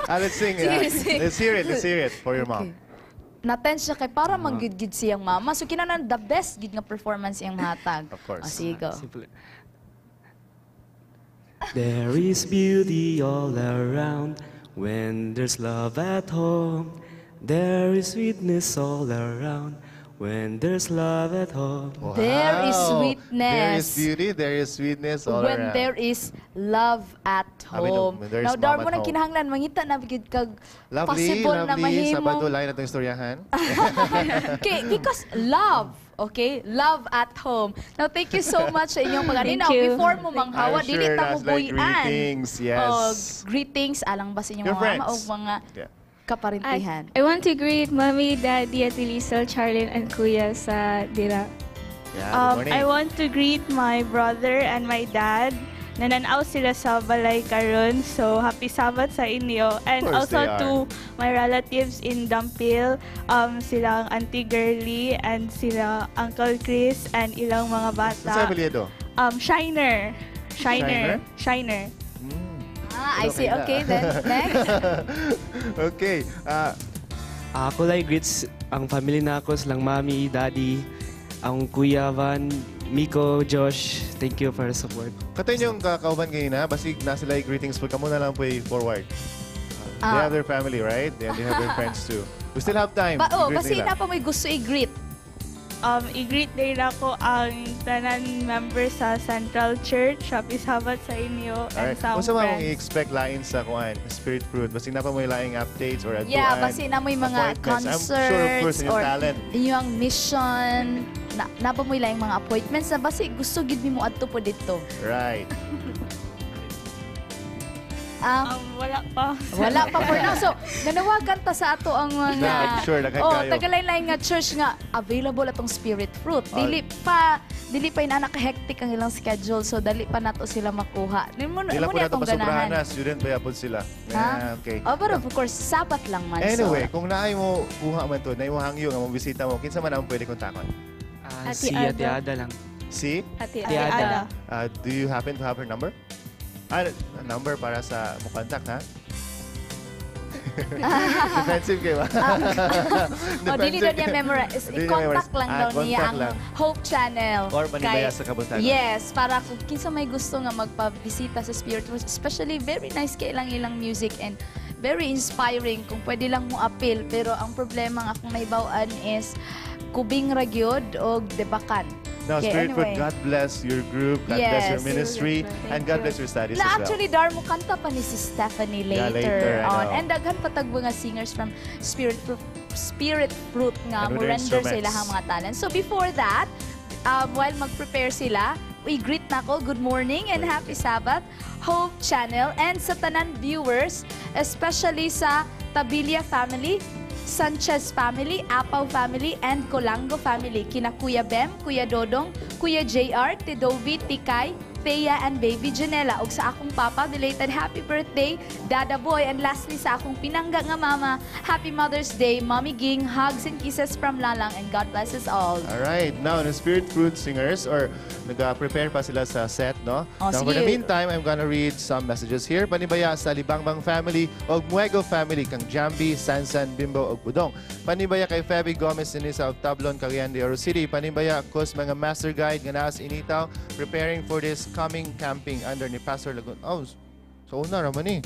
S4: Ah, let's sing.
S3: Sige, sige.
S4: Let's hear it. Let's hear it for your mom.
S3: Na-tense siya kay para manggid-gid siyang mama. So kinahanglan the best gid nga performance iyang mahatag.
S4: Of course.
S3: Oh, sige, go.
S19: Simple. There is beauty all around when there's love at home. There is sweetness all around when there's love at home.
S3: There is
S4: Wow.
S3: sweetness.
S4: There is beauty, there is sweetness all
S3: When
S4: around.
S3: there is love at
S4: I mean,
S3: home.
S4: when there is
S3: Now, dar
S4: mom
S3: mo
S4: at
S3: nang
S4: home.
S3: kinahanglan mangita na gid kag
S4: Lovely,
S3: possible na
S4: lovely.
S3: mahimo.
S4: Sabado, lain na itong istoryahan.
S3: Okay, because love, okay? Love at home. Now, thank you so much sa inyong mga
S17: Thank
S3: Now,
S17: you.
S3: before mo manghawa,
S4: I'm
S3: dili
S4: sure
S3: ta mo
S4: that's like
S3: buy-an.
S4: greetings, yes.
S3: Oh, greetings alang ba sa inyong
S4: Your
S3: mga mama o
S4: friends.
S3: mga kaparintihan?
S17: I want to greet Mommy, Daddy, Ate Liesel, Charlene, and Kuya sa Dira.
S4: Yeah, good morning.
S18: I want to greet my brother and my dad. Nananaw sila sa balay karon. So, happy Sabbath sa inyo. And
S4: Of course
S18: also
S4: they are.
S18: to my relatives in Dampil, silang Auntie Girlie and sila Uncle Chris and ilang mga bata.
S4: Sa apelyido?
S18: Shiner.
S4: Shiner?
S18: Shiner. Shiner.
S3: Ah, I see. Okay, then. Next.
S4: Okay.
S19: Ako like greets ang family na ako, silang mami, daddy, ang kuya Van, Miko, Josh. Thank you for the support.
S4: Katay yung kakauban kanina, basig na sila yung greetings po. Kamo na lang po forward. They
S3: Ah.
S4: have their family, right? They have their friends too. We still have time.
S3: Ba, oh,
S4: I-greet
S3: basi
S4: nila.
S3: na pa may gusto i-greet.
S18: I-greet din ako ang tanan member sa Central Church. Happy Sabbath sa inyo and
S4: Alright.
S18: sa
S4: Kung
S18: akong
S4: sa mga
S18: friends.
S4: i-expect lain sa kuan, Spirit Fruit, basi na pa mo yung laing updates or
S3: Yeah,
S4: atuan,
S3: basi na mo yung mga
S4: appointments. I'm
S3: concerts
S4: sure, of course, inyong
S3: or
S4: talent.
S3: inyong mission. Na, na pa mo yung mga appointments na basi gusto gid mo adto po dito.
S4: Right.
S3: Ah,
S18: Wala pa.
S3: Wala pa for now. So, nanawagan ta sa ato ang mga
S4: Na, I'm sure, daghan
S3: oh,
S4: kayo.
S3: tagalain nga church nga available atong Spirit Fruit. Dili pa ina hectic ang ilang schedule, so dali pa nato sila makuha. Di mo
S4: Di lang
S3: mo
S4: po
S3: ni
S4: nato
S3: atong
S4: pasubrahan
S3: ganahan.
S4: na, student ba yapon sila.
S3: Ha?
S4: Yeah, okay.
S3: Oh, but of course, Sabat lang man.
S4: Anyway,
S3: so,
S4: kung naay mo kuha man to, naay mo hangyo nga mo bisita mo, kinsa man ang pwede kontakon?
S19: Ah,
S17: Ate
S19: si Ate
S17: Ada.
S19: Ada lang.
S4: Si?
S17: Ate
S19: Ate Ada.
S4: Do you happen to have her number? Ah, number para sa mo contact, ha? Defensive kayo ba?
S3: Oh, dili daw niya memorize.
S4: Dili niya
S3: I-contact
S4: memorize.
S3: lang
S4: Ah,
S3: daw niya
S4: contact
S3: ang
S4: lang.
S3: Hope Channel.
S4: Or manibaya sa kabuntagon.
S3: Yes, para kung kinsa may gusto nga magpabisita sa Spirit Fruit, especially very nice kay ilang ilang music and very inspiring kung pwede lang mo appeal, pero ang problema nga akong nahibaw-an is kubing ra gyud og debakan.
S4: Now,
S3: Okay,
S4: Spirit Fruit,
S3: anyway.
S4: God bless your group, God bless your
S3: Yes.
S4: ministry, and God bless your studies
S3: Na
S4: as well.
S3: actually, Dar, mo kanta pa ni si Stephanie
S4: Yeah,
S3: later,
S4: later, I
S3: on.
S4: know.
S3: And daghan pa tag mga singers from Spirit Fruit nga
S4: And
S3: mo
S4: with their
S3: render sa
S4: instruments.
S3: ilahang mga talent. So before that, while mag-prepare sila, we greet nako, good morning and happy Sabbath, Hope Channel, and sa tanan viewers, especially sa Tabilia family, Sanchez family, Apaw family, and Colango family. Kina Kuya Bem, Kuya Dodong, Kuya JR, Tidovi, Tikay, Thea and baby Janela. Ug sa akong papa, belated happy birthday, Dada Boy. And lastly, sa akong pinangga nga mama, happy Mother's Day, Mommy Ging. Hugs and kisses from Lalang and God bless us all.
S4: All right. Now, the Spirit Fruit Singers or nag-prepare pa sila sa set, no?
S3: Oh,
S4: Now, for the
S3: sige.
S4: meantime, I'm gonna read some messages here. Panibaya sa Libangbang family og Muego family kang Jambi, Sansan, Bimbo og Budong. Panibaya kay Feby Gomez Sinisa of Tablon, Cagayan de Oro City. Panibaya ko sa mga master guide nga naa sa Initaw preparing for this coming camping under ni Pastor Lagun. Oh, so una raman ni.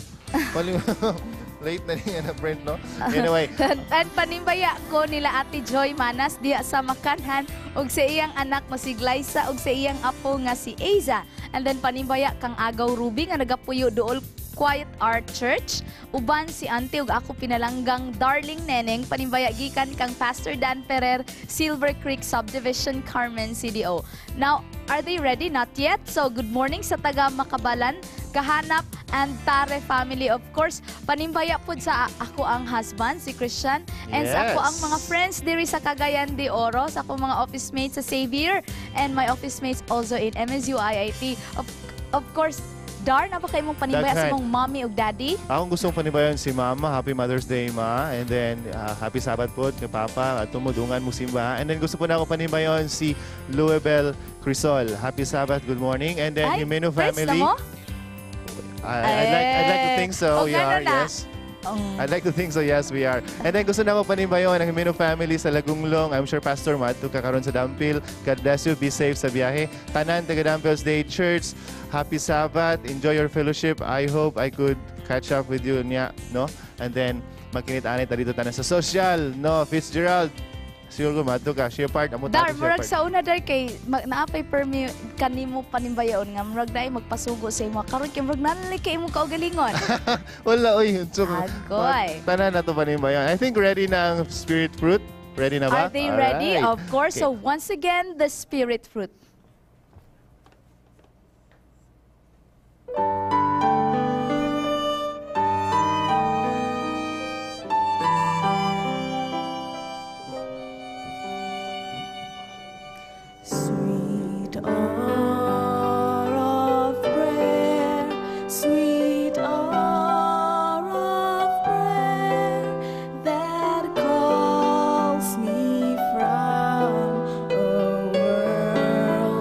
S4: Late na niya na print, no? Anyway,
S3: And panimbaya ko nila Ate Joy Manas diha sa Makanhan ug sa iyang anak mo si Glyza ug sa iyang apo nga si Aza. And then panimbaya kang Agaw Ruby nga nagapuyo duol Quiet Art Church. Uban si Auntie ug ako pinalanggang Darling Neneng, panimbaya gikan kang Pastor Dan Ferrer, Silver Creek Subdivision, Carmen, CDO. Now, are they ready? Not yet. So, good morning sa taga Makabalan, Kahanap, and Tare family. Of course, panimbaya pud sa ako ang husband, si Christian, and sa ako ang mga friends diri sa Cagayan de Oro, sa akong mga office mates sa Xavier, and my office mates also in MSU IIT. Of course, Dar, naa ba kay imong panimbaya sa
S4: Daghan.
S3: imong mommy ug daddy?
S4: Akong gustong panibayon si Mama. Happy Mother's Day, Ma. And then, happy Sabbath po kay Papa. At tumudungan mo simba. And then, gusto po na ako panibayon si Louisbel Crisol. Happy Sabbath, good morning. And then,
S3: Ay,
S4: Jimeno
S3: friends na
S4: family.
S3: mo?
S4: I'd like to
S3: Eh,
S4: think so.
S3: o
S4: We are,
S3: gano'n na.
S4: yes. I'd like to think so, yes, we are. And then gusto na ako panibayon ang Jimeno family sa Lagunglong. I'm sure Pastor Mato kakaroon sa Dampil. God bless you. Be safe sa biyahe. Tanan, taga Dampil's Day Church. Happy Sabbath. Enjoy your fellowship. I hope I could catch up with you niya, no? And then, magkinit-anit dito tanan sa social, no? Fitzgerald, siguro mato ka. Share part. Amo
S3: Dar,
S4: tato share
S3: murag
S4: part.
S3: sa una dar kay naapay permi kanimo panimbayon nga murag dai magpasugo sa imo. Karon kay murag nanali kay imong kaugalingon.
S4: Wala, oy. So,
S3: Agoy.
S4: tanan na to panimbayon. I think ready na ang spirit fruit. Ready na ba?
S3: Are they ready?
S4: Alright.
S3: Of course.
S4: Okay.
S3: So once again, the spirit fruit.
S5: Sweet hour of prayer, sweet hour of prayer that calls me from a world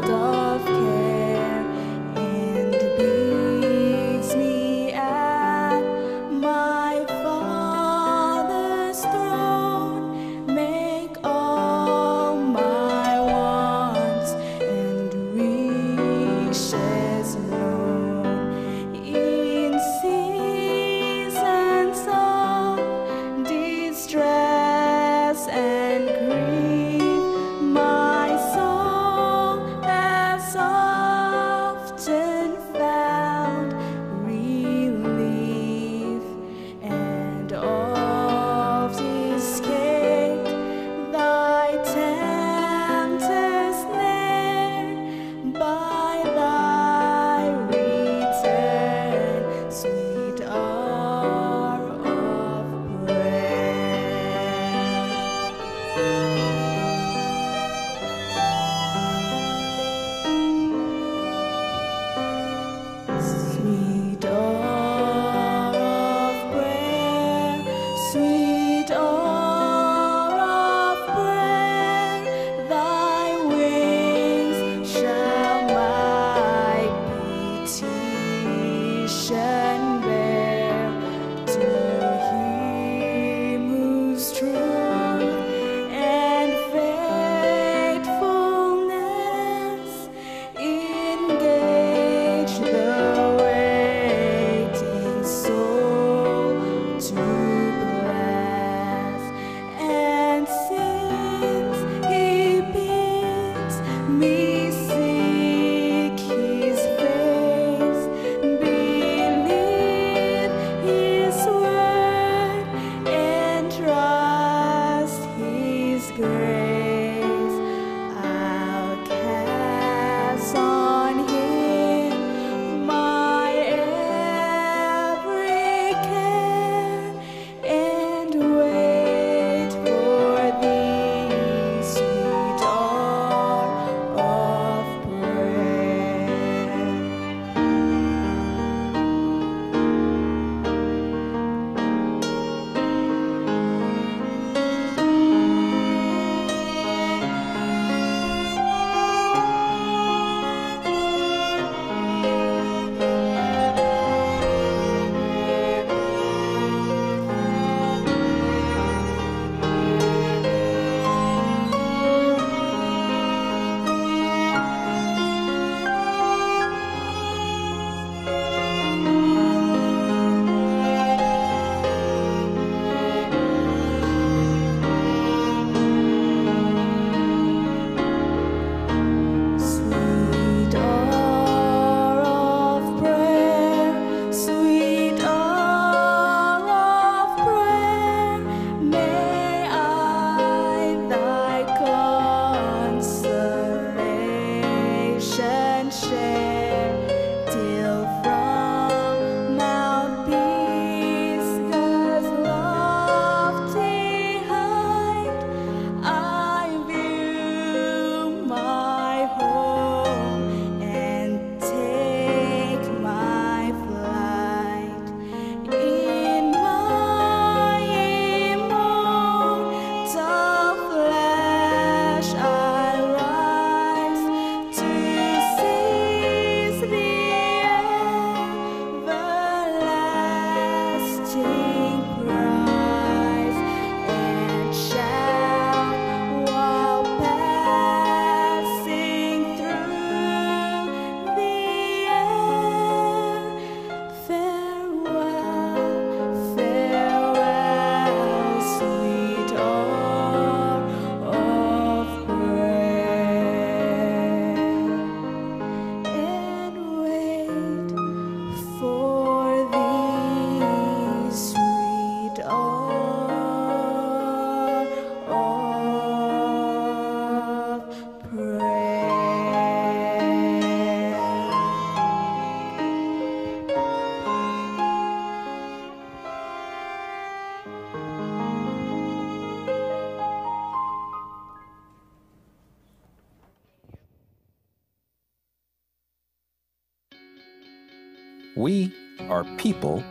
S20: We are people,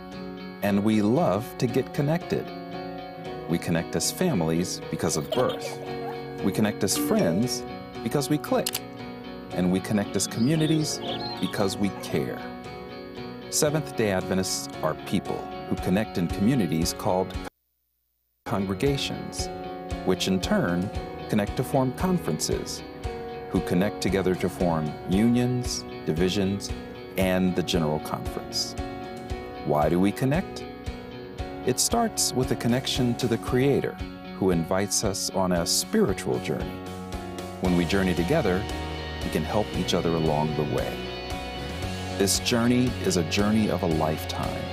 S20: and we love to get connected. We connect as families because of birth. We connect as friends because we click. And we connect as communities because we care. Seventh day Adventists are people who connect in communities called congregations, which in turn connect to form conferences, who connect together to form unions, divisions, and the General Conference. Why do we connect? It starts with a connection to the Creator, who invites us on a spiritual journey. When we journey together, we can help each other along the way. This journey is a journey of a lifetime.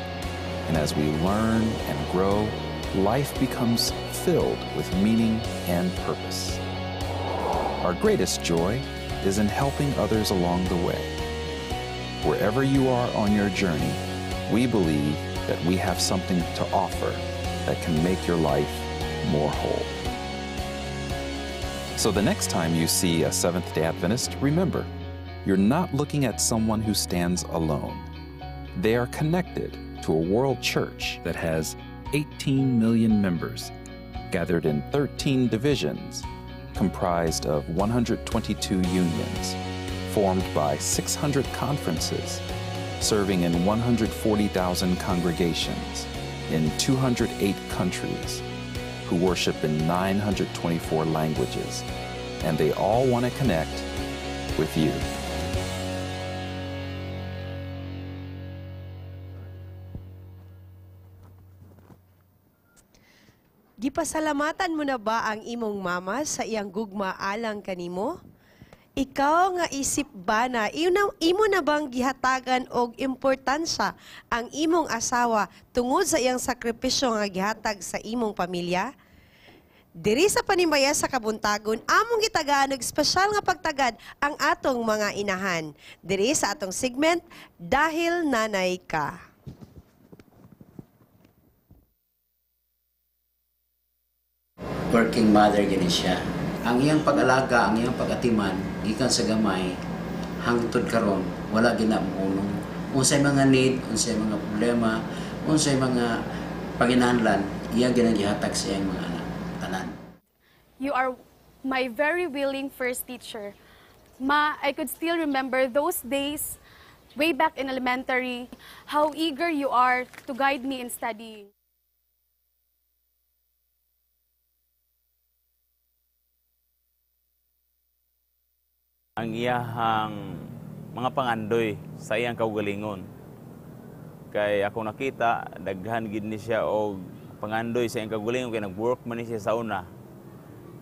S20: And as we learn and grow, life becomes filled with meaning and purpose. Our greatest joy is in helping others along the way. Wherever you are on your journey, we believe that we have something to offer that can make your life more whole. So the next time you see a Seventh day Adventist, remember, you're not looking at someone who stands alone. They are connected to a world church that has 18 million members, gathered in 13 divisions, comprised of 122 unions, formed by 600 conferences, serving in 140,000 congregations in 208 countries, who worship in 924 languages, and they all want to connect with you.
S1: Gipasalamatan mo na ba ang imong mama sa iyang gugma alang kanimo? Ikaw nga isip ba na imo na bang gihatagan og importansya ang imong asawa tungod sa iyang sakripisyo nga gihatag sa imong pamilya? Diri sa Panimbaya sa Kabuntagon, among gitagaan og espesyal nga pagtagad ang atong mga inahan. Diri sa atong segment, Dahil Nanay Ka.
S21: Working mother gini siya. Ang iyang pag-alaga, ang iyang pag-atiman, gikan sa gamay, hangtod karon wala gina mounong. Unsay mga need, unsay mga problema, unsay mga panginahanglan, iyang ginagihatag sa iyang mga anak. Tanan.
S6: You are my very willing first teacher. Ma, I could still remember those days way back in elementary, how eager you are to guide me in studying.
S22: Ang iyahang mga pangandoy sa iyang kaugalingon. Kay ako nakita, daghan gid ni siya og pangandoy sa iyang kaugalingon kay nag-work man ni siya sa una.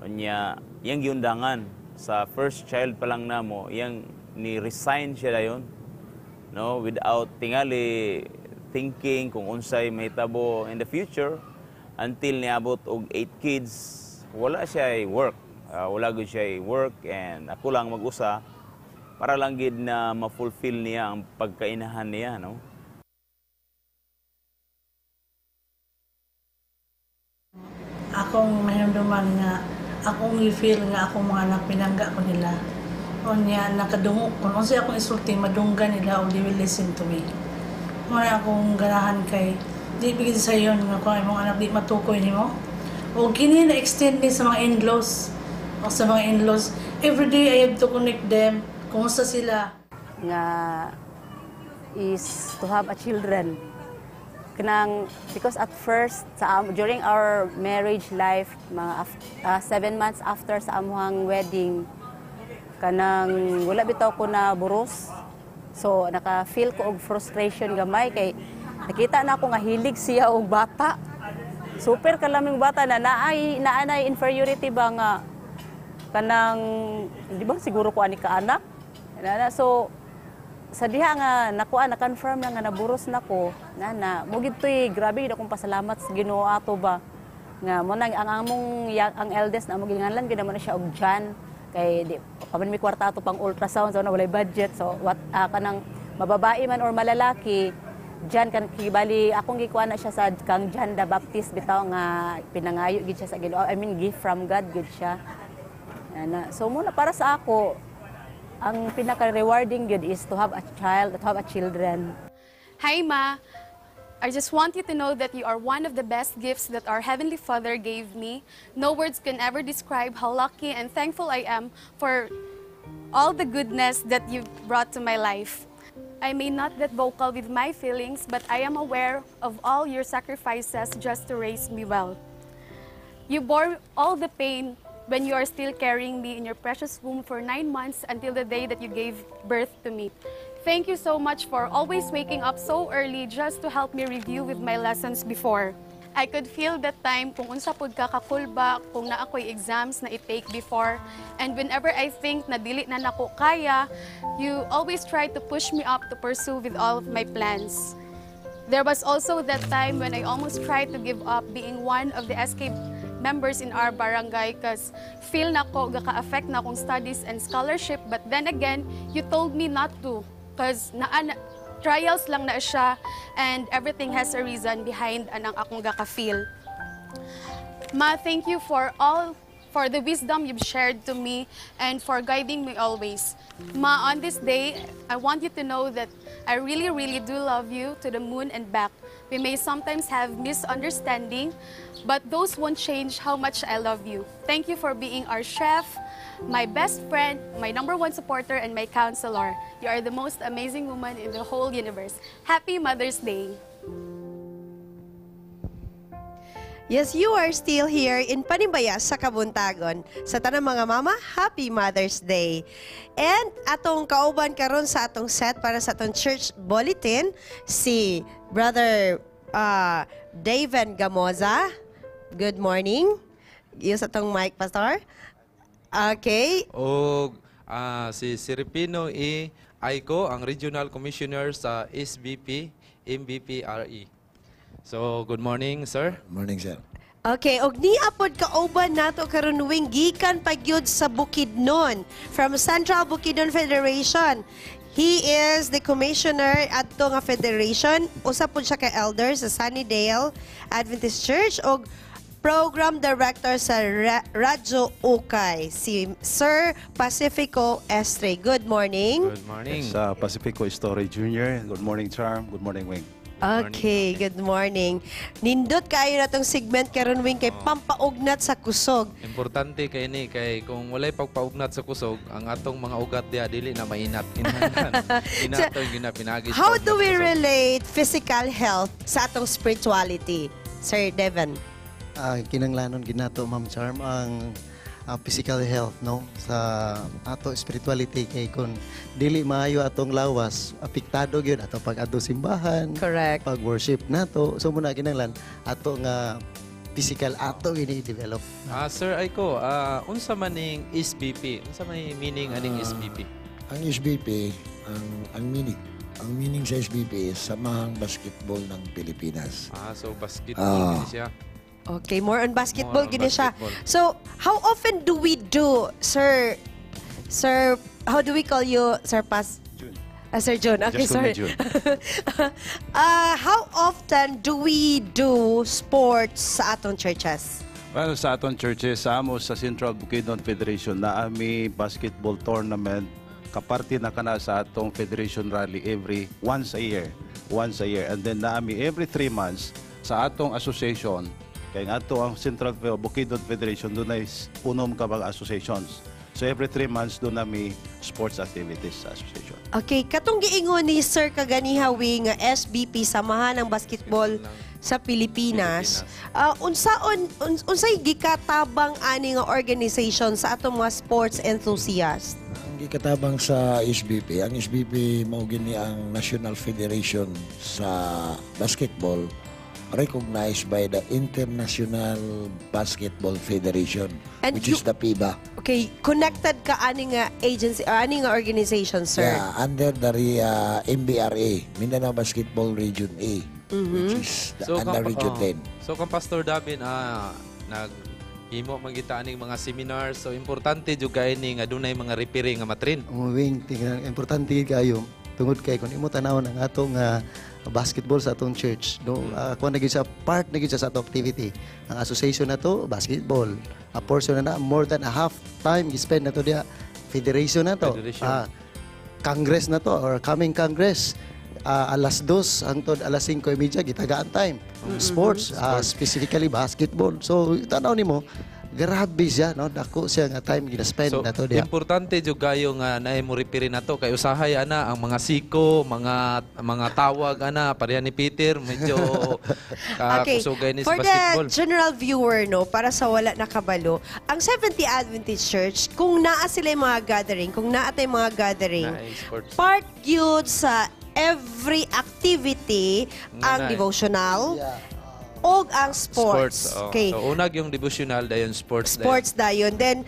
S22: Unya, iyang giundangan sa first child pa lang namo, iyang ni-resign siya dayon. No, without tingali thinking kung unsay mahitabo in the future until niabot og 8 kids, wala siya work. Wala gud siya work and ako lang mag-usa para lang gid na ma-fulfill niya ang pagkainahan niya, no?
S23: Akong mahinumduman nga akong i-feel nga akong mga anak pinangga ko nila. Unya nakadungog kung unsay akong isulti madunggan nila og they will listen to me. Mao na akong ganahan kay di bigid sa sayon nga kung imong anak di matukoy nimo. O kini na extend ni sa mga in-laws. O sa mga in-laws, every day I have to connect them. Kumusta sila?
S24: Nga is to have a children. Kanang, because at first, sa, during our marriage life, mga 7 months after sa amuhang wedding, kanang wala bitaw ko na buros. So naka-feel ko og frustration gamay kay nakita na ako nga hilig siya og bata. Super kalaming bata na naay naanay inferiority ba nga kanang di ba siguro ko ani ka anak. Na, so sa diha nga nakuha na confirm na nga naburos nako na na mo gidtoy grabe gid akong pasalamat sa Ginoo ato ba nga mo nang ang among ang eldest na among ginganlan gid na siya og John kay di pa man mi kwarta ato pang ultrasound so na walay budget so what kanang mababae man or malalaki John kan kibali akong gikuha na siya sa kang John the Baptist bitaw nga pinangayo gid siya sa Ginoo, I mean gift from God gid siya. Ana, so muna para sa ako ang pinaka-rewarding gyud is to have a child, to have a children.
S6: Hi, Ma. I just want you to know that you are one of the best gifts that our Heavenly Father gave me. No words can ever describe how lucky and thankful I am for all the goodness that you've brought to my life. I may not get vocal with my feelings, but I am aware of all your sacrifices just to raise me well. You bore all the pain when you are still carrying me in your precious womb for 9 months until the day that you gave birth to me. Thank you so much for always waking up so early just to help me review with my lessons before. I could feel that time kung unsa pud ka kakulba, kung naa ko'y exams na i-take before. And whenever I think na dili na nako kaya, you always try to push me up to pursue with all of my plans. There was also that time when I almost tried to give up being one of the SK members in our barangay because feel nako gaka-affect na akong studies and scholarship, but then again, you told me not to because naa trials lang na siya and everything has a reason behind anang akong gaka-feel. Ma, thank you for the wisdom you've shared to me and for guiding me always. Ma, on this day, I want you to know that I really, really do love you to the moon and back. We may sometimes have misunderstanding, but those won't change how much I love you. Thank you for being our chef, my best friend, my number one supporter, and my counselor. You are the most amazing woman in the whole universe. Happy Mother's Day.
S1: Yes, you are still here in Panimbaya sa Kabuntagon. Sa tanang mga mama, Happy Mother's Day. And atong kauban karon sa atong set para sa atong church bulletin, si Brother Daven Gamoza. Good morning. Use atong mic, Pastor. Okay.
S2: O si Seripino E. Aiko, ang Regional Commissioner sa SBP MBPRE. So, good morning, sir.
S7: Morning, sir.
S1: Okay, og niya pod kauban nato karon, wing, gikan pa gyud sa Bukidnon, from Central Bukidnon Federation. He is the commissioner adto nga federation. Usa pod siya ka elder sa Sunnydale Adventist Church og program director sa Radyo Ukay, si Sir Pacifico Estre. Good morning.
S2: Good morning.
S8: Sa Pacifico Story Jr. Good morning, Charm. Good morning, Wing.
S1: Okay, good morning. Nindot kaayo na tong segment karon, Wing, kay pampaugnat sa kusog.
S2: Importante kay ni kay kung walay pagpaugnat sa kusog, ang atong mga ugat diha dili na mainat. Kinahanglan. Inato ginapinagi sa
S1: How do
S2: paugnat
S1: we
S2: sa kusog.
S1: Relate physical health sa atong spirituality? Sir Devon.
S9: Kinanglanon ginato, Ma'am Charm, ang physical health, no, sa ato spirituality, kay kung dili maayo atong lawas, apektado gyud ato pag adto simbahan,
S1: correct,
S9: pag worship nato. So muna kinanglan ato nga physical ato gini develop.
S2: Sir Aiko, unsa man ning SBP? Unsa may meaning aning SBP?
S7: Ang SBP, ang meaning sa SBP is Samahang Basketball ng Pilipinas.
S2: Ah, so basketball gini siya.
S1: Okay, more on basketball
S2: More on
S1: gini siya.
S2: Basketball.
S1: So, how often do we do, sir, sir, how do we call you, Sir Pas?
S8: June.
S1: Ah, Sir June. Okay,
S8: Just call me
S1: sorry.
S8: June.
S1: How often do we do sports sa atong churches?
S8: Well, sa atong churches, sa amo sa Central Bukidnon Federation, na ami basketball tournament, kaparte na kana sa atong federation rally every once a year. Once a year. And then naami every 3 months sa atong association, kay nga ato ang Central Bukidnon Federation, dunay unom ka mga associations. So every 3 months doon nami sports activities sa association.
S1: Okay, katong giingon ni Sir kaganiha, Wing, nga SBP, Samahan ng Basketball sa Pilipinas. Unsay gikatabang ani nga organization sa atong mga sports enthusiast?
S7: Ang gikatabang sa SBP, ang SBP mao gini ang National Federation sa Basketball recognized by the International Basketball Federation,
S1: And
S7: which is the FIBA.
S1: Okay, connected ka ani nga agency or ani nga organization, sir?
S7: Yeah, under the MBRA, Mindanao Basketball Region A, which is the under Region 10.
S2: So kang Pastor Davin, nag himo man kita aning mga seminars. So importante jud kay ni nga dunay mga referee nga ma-train.
S9: Wing, tingnan, importante kayo tungod kay kung imo tanawon ang atong basketball sa atong church, no, kuan na gyud siya, part na gyud siya sa atong activity. Ang association na to, basketball a portion na, na more than a half time gi-spend na to diha. Federation na to.
S2: Federation.
S9: Congress na to or coming congress. Alas 2 hangtod alas 5:30 gitagaan time. Sports, specifically basketball. So tanaw nimo, grabe siya, no? Dako siya nga time gina-spend
S2: So,
S9: nato diha.
S2: Importante jud kayo nga naay mo referee nato kay usahay ana ang mga siko, mga tawag ana pareha ni Peter, medyo kusugay ni sa
S1: For the
S2: basketball.
S1: General viewer, no, para sa wala nakabalo, ang Seventh-day Adventist Church, kung naa sila yung mga gathering, kung naa tay mga gathering,
S2: Naay sports.
S1: Part yun sa every activity ang
S2: Naay.
S1: Devotional o ang sports.
S2: Sports. Oh.
S1: Okay.
S2: So unag yung devotional, dayon sports dayon.
S1: Sports dayon. Then,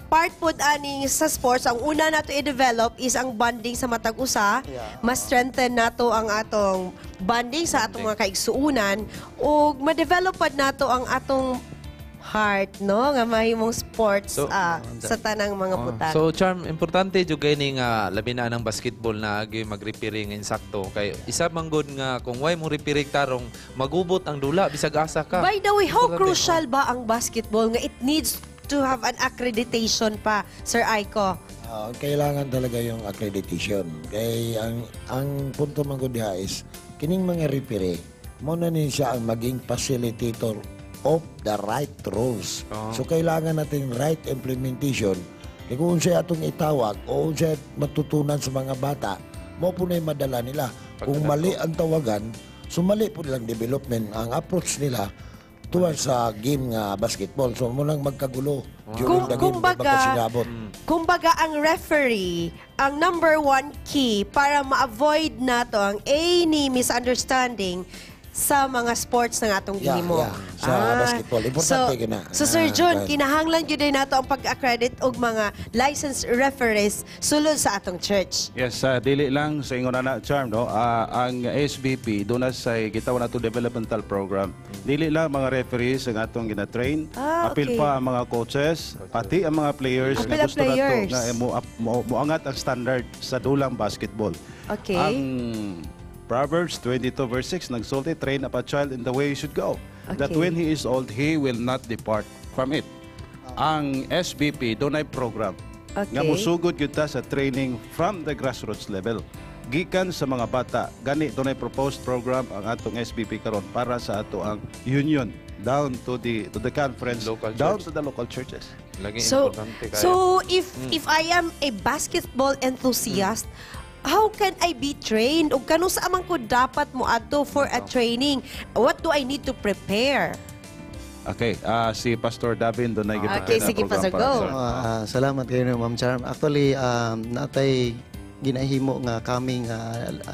S1: part pod ani sa sports, ang una nato i-develop is ang bonding sa matag usa. Mas strengthen nato ang atong bonding sa atong mga kaigsuunan ug ma-develop pad nato ang atong heart, no, nga mahimong sports
S2: So,
S1: sa tanang mga butang.
S2: So Charm, importante jud kay ni nga labi na ang basketball na agi mag-referee nga insakto kay isa man gud nga kung way mo referee tarong, magubot ang dula bisag asa ka.
S1: By the way, how
S2: Importante.
S1: Crucial ba ang basketball nga it needs to have an accreditation pa, Sir Aiko?
S7: Kailangan talaga yung accreditation. Kay ang punto man gud diha is kining mga referee mo na ni siya ang maging facilitator of the right rules. So kailangan natin right implementation. Kay kung unsay atong itawag o unsay matutunan sa mga bata, mo po na yung madala nila. Kung mali ang tawagan, so mali po nilang development ang approach nila towards sa game nga basketball. So mo nang magkagulo during the game, magkasinabot.
S1: Kumbaga ang referee ang number one key para ma-avoid nato ang any misunderstanding sa mga sports ng atong gihimo.
S7: Yeah, sa basketball. Importante gyud na.
S1: So Sir John, kinahanglan gyud nato ang pag-accredit og mga licensed referees sulod sa atong church.
S8: Yes, dili lang sa ingon na Charm, no. Ang SBP doon na sa gitawag nato developmental program. Dili lang mga referees ang atong gina-train, apil pa ang mga coaches, pati ang mga players
S1: Apil
S8: nga
S1: ang
S8: gusto nato
S1: players.
S8: nga mo angat ang standard sa dulang basketball. Ang Proverbs 22 verse 6 nagsulti, "Train up a child in the way he should go, that when he is old, he will not depart from it." Ang SBP doon ay program nga musugod gyud ta sa training from the grassroots level. Gikan sa mga bata, gani dunay proposed program ang atong SBP karon para sa ato ang union down to the conference,
S2: Local
S8: down
S2: church.
S8: To the local churches.
S2: Lagi
S1: So,
S2: importante kayo.
S1: so if I am a basketball enthusiast, how can I be trained? O kanus-a man ko dapat mo adto for a training? What do I need to prepare?
S8: Okay, si Pastor Davin doon ay
S1: Okay, sige,
S8: program
S1: Pastor,
S8: para
S1: go.
S9: Salamat kayo, Ma'am Charm. Actually, natay ginahimo nga kaming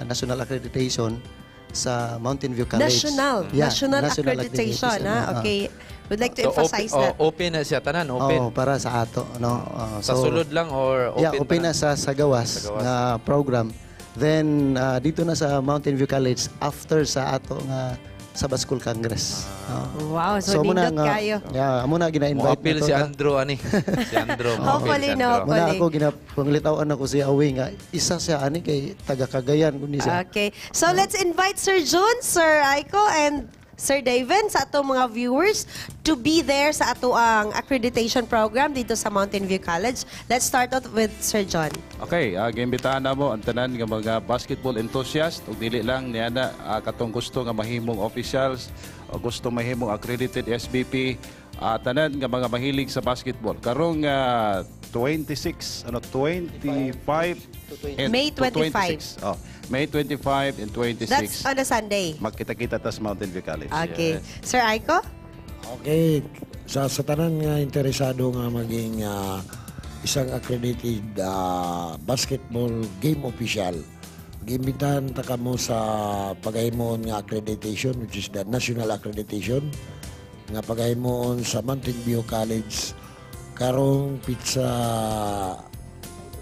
S9: national accreditation sa Mountain View College.
S1: National,
S9: Yeah,
S1: national accreditation, ha? Okay. Would like to
S2: So,
S1: emphasize
S2: open,
S1: that.
S2: oh, open na siya tanan, open.
S9: Oo, para sa ato, no?
S2: Sa sulod lang or open
S9: Yeah, open na
S2: tanan?
S9: sa gawas,
S2: Sa gawas.
S9: nga program. Then dito na sa Mountain View College after sa ato nga Sabbath School Congress. Oo.
S1: Wow, so
S9: muna
S1: nindot kayo.
S9: Yeah, amo na gina-invite
S2: Mo-appeal
S9: na to
S2: si
S9: na.
S2: Andrew ani. Si Andrew. Mo-appeal
S1: Hopefully,
S2: si
S1: no,
S2: Andrew.
S9: Muna ako ginapangilitawan ako si Awi nga isa siya ani kay taga Cagayan kundi siya.
S1: Okay. So let's invite Sir Jun, Sir Aiko, and Sir David sa atong mga viewers to be there sa ato ang accreditation program dito sa Mountain View College. Let's start out with Sir John.
S8: Okay, giimbitahan na mo ang tanan nga mga basketball enthusiast ug dili lang niya na katong gusto nga mahimong officials o gusto mahimong accredited SBP, tanan nga mga mahilig sa basketball. Karong 26, ano, 25 and
S1: May
S8: to
S1: 25.
S8: 26. Oh, May 25 and 26.
S1: That's on a Sunday.
S8: Magkita-kita ta sa Mountain View College.
S1: Okay. Sir Aiko?
S7: Okay, sa tanan nga interesado nga maging isang accredited basketball game official, giimbitahan ta kamo sa pagahimon nga accreditation, which is the national accreditation nga pagahimon sa Mountain View College karong petsa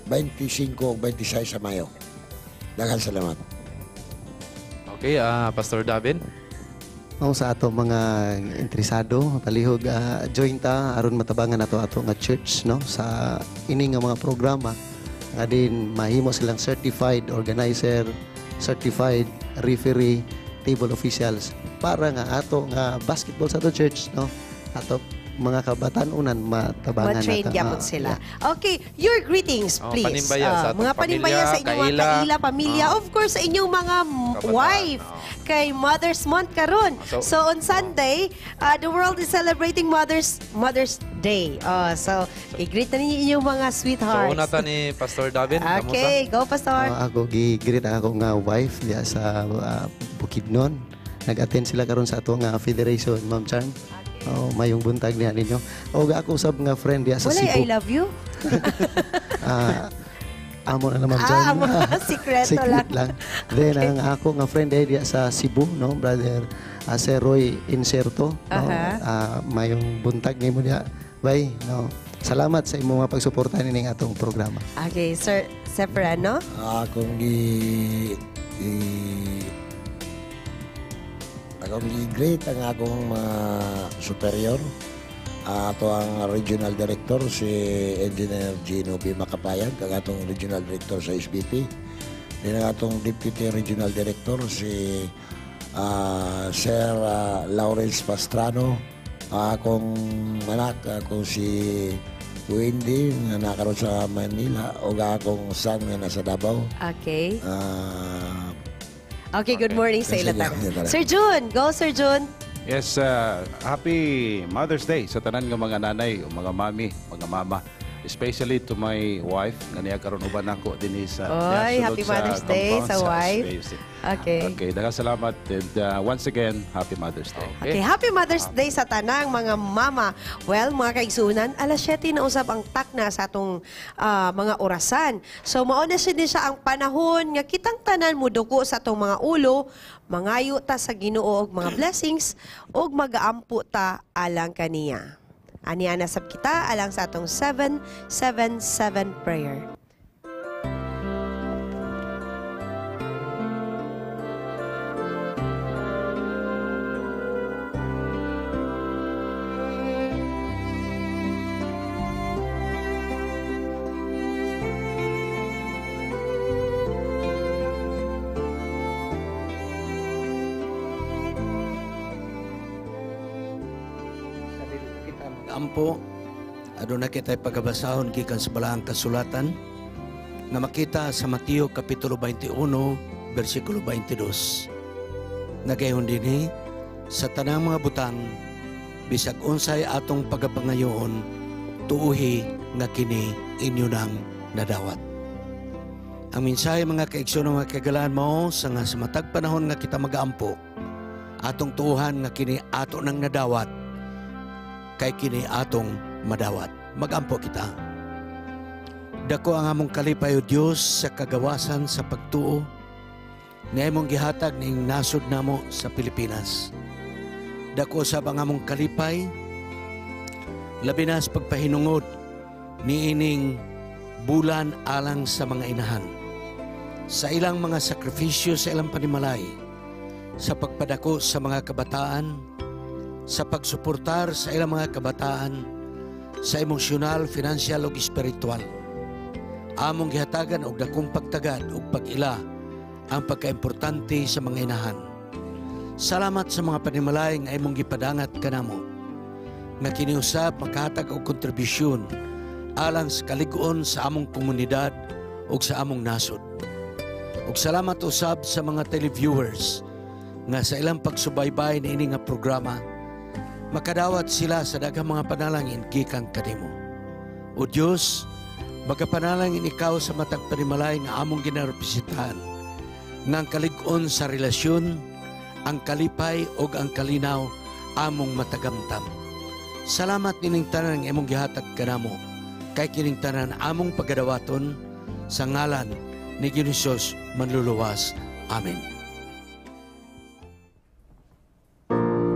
S7: 25 o 26 sa Mayo. Daghang salamat.
S2: Okay, Pastor Davin.
S9: Mao sa ato mga interesado, palihog join ta aron matabangan nato ato nga church, no, sa ini nga mga programa nga din mahimo silang certified organizer, certified referee, table officials para nga ato nga basketball sa ato church, no, ato mga kabatan-unan matabangan
S1: Ma-train
S9: nato.
S1: gyapon sila. Okay, your greetings,
S2: Oh,
S1: please.
S2: panimbaya sa atong
S1: mga panimbaya
S2: pamilya,
S1: sa inyong mga
S2: kaila.
S1: kaila, pamilya. Of course, sa inyong mga
S2: Kabataan,
S1: wife. Kay Mother's Month karon. So, on Sunday, the world is celebrating Mother's Mother's Day. So, i-greet na ninyo inyong mga
S2: So
S1: sweethearts.
S2: una ta ni Pastor Davin. Kamusta?
S1: Okay, go Pastor.
S9: Ako gi-greet ang ako nga wife diya sa Bukidnon. Nag-attend sila karon sa ato nga federation, Ma'am Charm. Oh, mayong buntag niya ninyo. Og ako usab nga friend diya sa
S1: Walay,
S9: Cebu.
S1: I love you.
S9: Amo na naman, Charm.
S1: Amo. Sikreto
S9: Secret
S1: lang.
S9: lang. Then ang ako nga friend ay diya sa Cebu, no, brother Sir Roy Inserto, no. Mayong buntag nimo diya. Bye, no. Salamat sa imong mga pagsuporta nining atong programa.
S1: Okay, Sir Seferano.
S7: Akong gi akong gi-greet ang akong mga superior. Ato ang regional director si Engineer Gino B. Macapayag, ang atong regional director sa SBP. Din ang atong deputy regional director si Sir Lawrence Pastrano. Akong anak, akong si Wendy nga nakaroon sa Manila o akong son nga nasa Davao.
S1: Okay. Okay, good morning sa ila
S7: Sige,
S1: tanan. Sir June, go Sir June.
S8: Yes, happy Mother's Day sa tanan nga mga nanay, o mga mami, mga mama. Especially to my wife nga niya karon uban nako dinhi sa
S1: Oy,
S8: niya
S1: happy
S8: sulod sa
S1: Mother's Day
S8: compound
S1: sa wife.
S8: SBC.
S1: Okay.
S8: Okay, daghang salamat and once again, happy Mother's Day.
S1: Okay, happy Mother's Day sa tanang mga mama. Well, mga kaigsunan, alas 7 na usab ang takna sa atong mga orasan. So mao na siya din siya ang panahon nga kitang tanan muduko sa atong mga ulo, mangayo ta sa Ginoo og mga blessings ug magaampo ta alang kaniya. Aniya na sab kita alang sa atong 777 prayer.
S10: Ampo, aduna kita'y pagabasahon gikan sa balaang kasulatan nga makita sa Mateo Kapitulo 21, versikulo 22. Nagayhon dinhi, sa tanang mga butang, bisag unsay atong pagapangayoon, tuuhi nga kini inyo nang nadawat. Ang mensahe mga kaigsoon mga kagalaan mao sa nga sa matag panahon nga kita magaampo, atong tuuhan nga kini ato nang nadawat, kay kini atong madawat. Magampo kita. Dako ang among kalipay o Dios sa kagawasan sa pagtuo nga imong gihatag ning nasod namo sa Pilipinas. Dako sab ang among kalipay labi na sa pagpahinungod niining bulan alang sa mga inahan. Sa ilang mga sakripisyo sa ilang panimalay, sa pagpadako sa mga kabataan, sa pagsuportar sa ilang mga kabataan, sa emosyonal, financial ug espiritual. Among gihatagan og dakong pagtagad ug pag-ila ang pagkaimportante sa mga inahan. Salamat sa mga panimalay nga imong gipadangat kanamo, nga kiniusab makahatag og kontribusyon alang sa kalig-on sa among komunidad ug sa among nasod. Ug salamat usab sa mga televiewers nga sa ilang pagsubaybay niini nga programa makadawat sila sa daghang mga panalangin gikan kanimo. O Dios, magapanalangin ikaw sa matag panimalay nga among ginarepresentahan, nga ang kalig-on sa relasyon, ang kalipay ug ang kalinaw among matagamtam. Salamat nining tanan nga imong gihatag kanamo, kay kining tanan among pagadawaton sa ngalan ni Ginoong Hesus manluluwas. Amen.
S5: Thank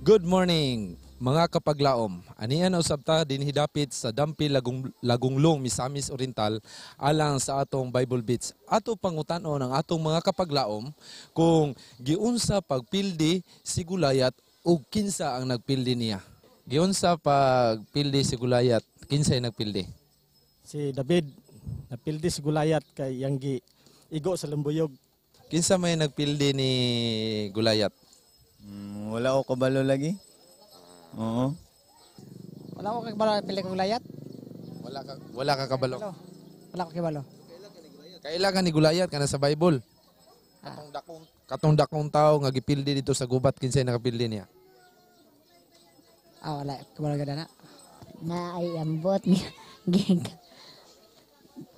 S2: Good morning, mga kapaglaom. Anian na usab ta dinhi dapit sa Dampil Lagonglong, Misamis Oriental, alang sa atong Bible Beats. Ato pangutanon ang atong mga kapaglaom kung giunsa pagpildi si Gulayat ug kinsa ang nagpildi niya. Giunsa pagpildi si Gulayat, kinsay nagpildi?
S11: Si David, napildi si Gulayat kay yang gi igo sa lambuyog.
S2: Kinsa may nagpildi ni Gulayat?
S12: Wala ko kabalo lagi. Oo.
S13: Wala ko kabalo pili ko Gulayat.
S2: Wala ka kabalo.
S13: Wala ko kabalo.
S2: Kailangan ni Gulayat kana sa Bible. Katong dakong tao nga gipildi dito sa gubat, kinsay nakapildi niya?
S13: Ah, wala kabalo gada na.
S14: Na ay ambot gig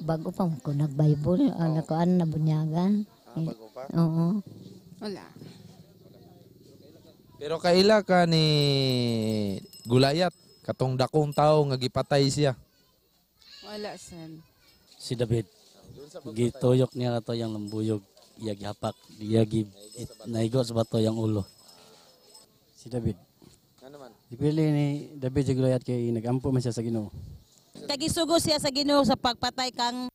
S14: bago pa ko nag-Bible, oh. Nakuan na bunyagan.
S2: Ah, bago pa?
S14: Oo.
S13: Wala.
S2: Pero kaila ka ni Gulayat, katong dakong tao nga gipatay siya.
S13: Wala sen.
S25: Si David. Gituyok niya kato yang lambuyog, iya gihapak, iya gi naigo sa bato yang ulo.
S11: Si David.
S2: Ano man?
S11: Gipili ni David si Gulayat kay nagampo man siya sa Ginoo.
S26: Kagisugo siya sa Ginoo sa pagpatay kang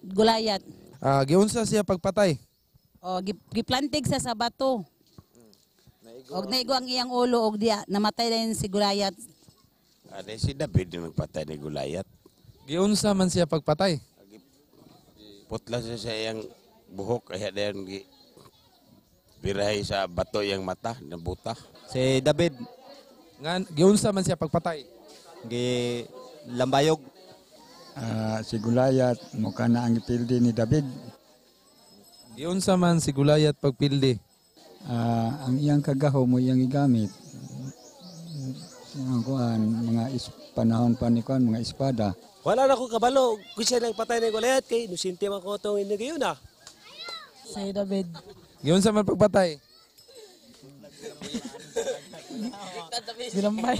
S26: Gulayat.
S2: Ah, giunsa siya pagpatay?
S26: O giplantig siya sa bato. Og naigo ang iyang ulo og diya namatay din si Gulayat.
S27: Ano si David yung nagpatay ni Gulayat?
S2: Giunsa man siya pagpatay?
S27: Putla siya sa iyang buhok, kaya dayon gi birahe sa bato iyang mata, nabuta.
S12: Si David.
S2: Ngan giunsa man siya pagpatay?
S12: Gi lambayog.
S28: Si Gulayat mukha na ang ipildi ni David.
S2: Giunsa man si Gulayat pagpildi?
S28: Ang iyang kagaho mo iyang igamit. Ang kuan mga panahon pa ni kuan mga espada.
S29: Wala na ko kabalo kung siya nagpatay ni Gulayat kay nusinti man ko itong inigayon ah.
S13: Si David.
S2: Giunsa man pagpatay?
S13: Gilambay.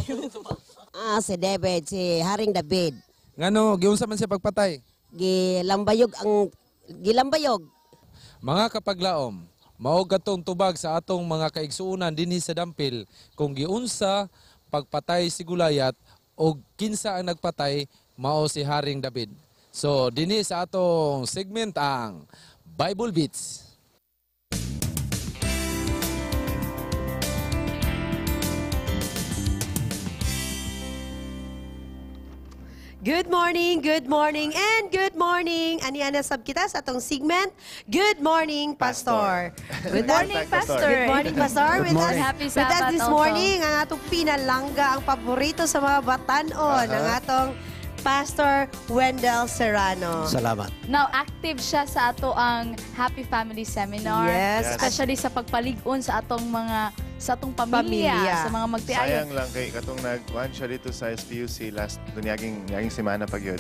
S30: Ah, si David, si Haring David.
S2: Ngano giunsa man siya pagpatay?
S30: Gilambayog ang gilambayog.
S2: Mga kapaglaom, mao katong tubag sa atong mga kaigsuonan dinhi sa Dampil kung giunsa pagpatay si Gulayat og kinsa ang nagpatay, mao si Haring David. So dinhi sa atong segment ang Bible Beats.
S1: Good morning, and good morning. Aniya na sab kita sa atong segment. Good morning, Pastor.
S3: Good morning, Pastor.
S1: Good morning, Pastor.
S3: Good
S1: With
S3: morning.
S1: us,
S3: Happy
S1: with us
S3: Sabbath
S1: this
S3: also.
S1: morning, ang atong pinalangga, ang paborito sa mga batanon, ang atong Pastor Wendell Serrano.
S10: Salamat.
S3: Now, active siya sa ato ang Happy Family Seminar.
S1: Yes.
S3: Especially sa pagpalig-on sa atong mga sa atong pamilya,
S1: Pamilya.
S3: sa mga magtiayon.
S4: Sayang lang kay katong nagkuhan siya dito sa SPUC last dunyaging nyaging semana pag yun.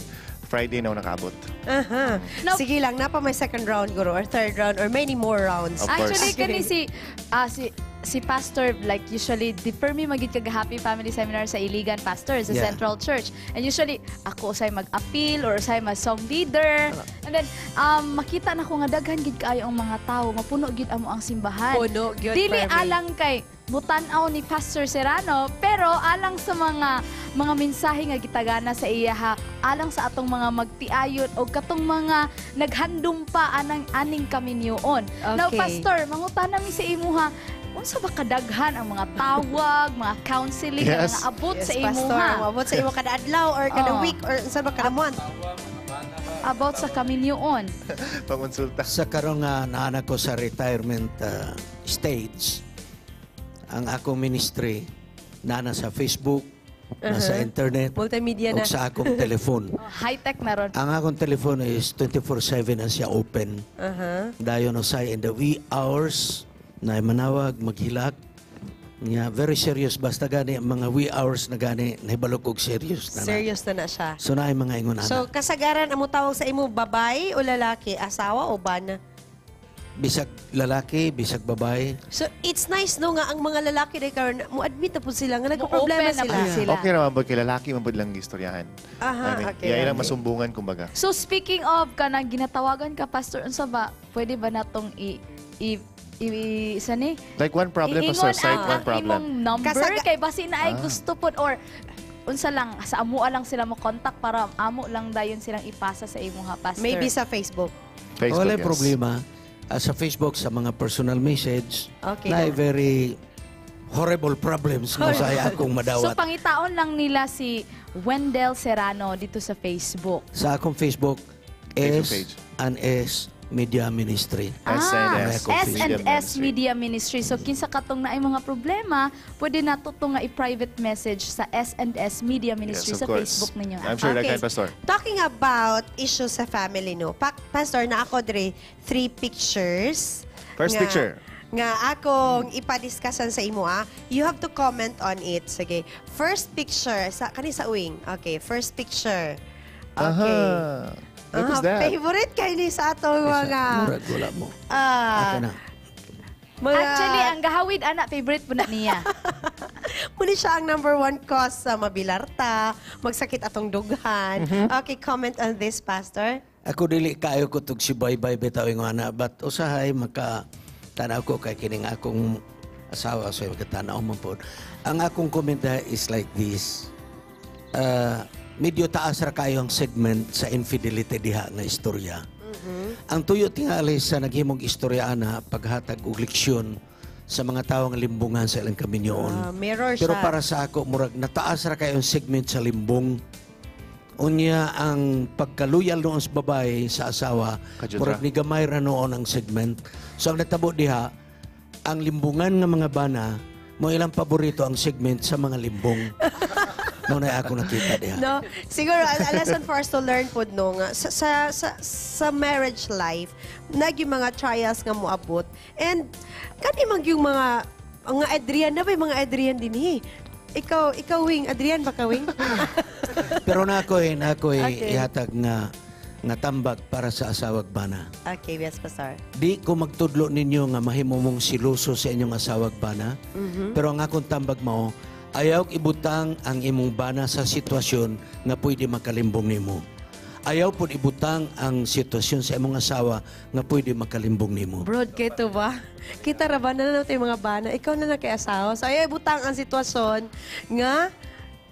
S4: Friday na ako nakaabot.
S1: Aha. Sige lang, napa may second round guro or third round or many more rounds.
S4: Of course.
S3: Actually, kani si Pastor, like usually, di permi magid kag Happy Family Seminar sa Iligan, Pastor, sa
S10: Yeah.
S3: Central Church. And usually, ako usay mag-appeal or usay mag-song leader. And then, makita na ko nga daghan gid kaayo ang mga tao, mapuno gid amo ang simbahan.
S1: Puno gyud,
S3: Dili
S1: permi.
S3: alang kay mutan-aw ni Pastor Serrano, pero alang sa mga mensahe nga gitagana sa iya ha, alang sa atong mga magtiayon o katong mga naghandom pa anang aning kaminyoon. Now,
S1: Okay.
S3: Pastor, mangutana mi sa imuha, unsa ba kadaghan ang mga tawag, mga counseling,
S4: Yes.
S3: ang mga abot
S1: Yes,
S3: sa
S1: Pastor,
S3: imuha?
S1: Abot sa imo kada adlaw or kada
S3: Oo.
S1: week or unsa ba kada month?
S3: About sa kaminyoon.
S4: Pangonsulta.
S10: Sa karong nga naana ko sa retirement stage, ang akong ministry naana sa Facebook, nasa internet,
S1: Multimedia na.
S10: ug sa akong telefon.
S3: Oh, high-tech na ron.
S10: Ang akong telephone is 24/7 na siya open. Dayon usay in the wee hours na manawag maghilak. Nga very serious basta gani ang mga wee hours na gani nahibalo kog serious na.
S1: Serious na na siya.
S10: So naay mga ingon ana.
S1: So kasagaran ang tawag sa imo babae o lalaki, asawa o bana?
S10: Bisag lalaki, bisag babae.
S1: So it's nice no nga ang mga lalaki na karon mo admit na po sila nga nagka-problema
S3: Mo-open na
S1: sila.
S3: po sila.
S4: Okay naman po, kay lalaki man po lang istoryahan.
S1: Aha,
S4: I mean,
S1: okay,
S4: yeah, ilang
S1: okay.
S4: masumbungan kumbaga.
S3: So speaking of kanang ginatawagan ka, Pastor, unsa ba pwede ba natong i i isa ni
S4: Like one problem,
S3: Iingon
S4: Pastor, cite
S3: ang,
S4: one
S3: ang
S4: problem.
S3: imong number kay basi na ay gusto pod or unsa lang sa amoa lang sila mo contact para amo lang dayon silang ipasa sa imong ha, Pastor.
S1: Maybe sa Facebook.
S4: Facebook,
S10: Wala
S4: yes.
S10: problema. Sa Facebook, sa mga personal message, na
S1: na.
S10: very horrible problems nga usay akong
S3: So
S10: madawat.
S3: pangitaon lang nila si Wendell Serrano dito sa Facebook.
S10: Sa akong Facebook,
S4: Facebook
S10: S
S4: page.
S10: and S Media Ministry.
S4: S&S.
S10: Akong
S3: S and
S10: Facebook.
S3: S Media Ministry. So kinsa katong naay mga problema, pwede nato to nga i-private message sa S and S Media Ministry
S4: Yes, of
S3: sa
S4: course.
S3: Facebook ninyo.
S4: I'm sure
S1: Okay.
S4: daghan, Pastor.
S1: Talking about issues sa family, no? Pastor, na ako dre, three pictures.
S4: First picture.
S1: Nga akong ipadiscussan sa imo, ah. You have to comment on it. Sige. First picture, sa, kani sa uwing. Okay, first picture. Okay.
S4: Aha. What is
S1: Ah,
S4: that?
S1: Favorite kay ni sa atong mga
S10: Murag wala mo.
S1: ah,
S10: Aka na.
S1: mga
S3: Actually, ang gahawid ana favorite po na niya.
S1: Muni siya ang number one cause sa mabilarta, magsakit atong dughan. Okay, comment on this, Pastor.
S10: Ako dili kaayo ko tug si Baybay bitaw ingon ana, but usahay maka tanaw ko kay kining akong asawa, so makatanaw man pod. Ang akong komenta is like this. Medyo taas ra kayo ang segment sa infidelity diha nga istorya. Ang tuyo tingali sa naghimong istorya ana paghatag og leksyon sa mga tawo nga limbungan sa ilang kaminyoon.
S1: Ah, mirror
S10: Pero
S1: siya.
S10: para sa ako, murag nataas ra kayo ang segment sa limbong. Unya ang pagkaluyal noon sa babae sa asawa,
S4: Kadyot
S10: murag
S4: ra.
S10: ni gamay ra noon ang segment. So ang natabo diha, ang limbungan nga mga bana, mo ilang paborito ang segment sa mga limbong. Mo na ako nakita diha.
S1: No, siguro a lesson for us to learn pod no nga sa marriage life nag yung mga trials nga moabot and kani man yung mga Adrian na ba yung mga Adrian din eh. Ikaw Wing, Adrian ba ka Wing?
S10: Pero na ako ihatag nga nga tambag para sa asawag bana.
S1: Okay, yes, Pastor.
S10: Di ko magtudlo ninyo nga mahimo mong siluso sa inyong asawag bana. Pero ang akong tambag mao, ayaw ibutang ang imong bana sa sitwasyon nga pwede makalimbong nimo. Ayaw pud ibutang ang sitwasyon sa imong asawa nga pwede makalimbong nimo.
S1: Broad kay to ba? Kita ra ba na lang tayo mga bana? Ikaw na na kay asawa. So ay butang ang sitwasyon nga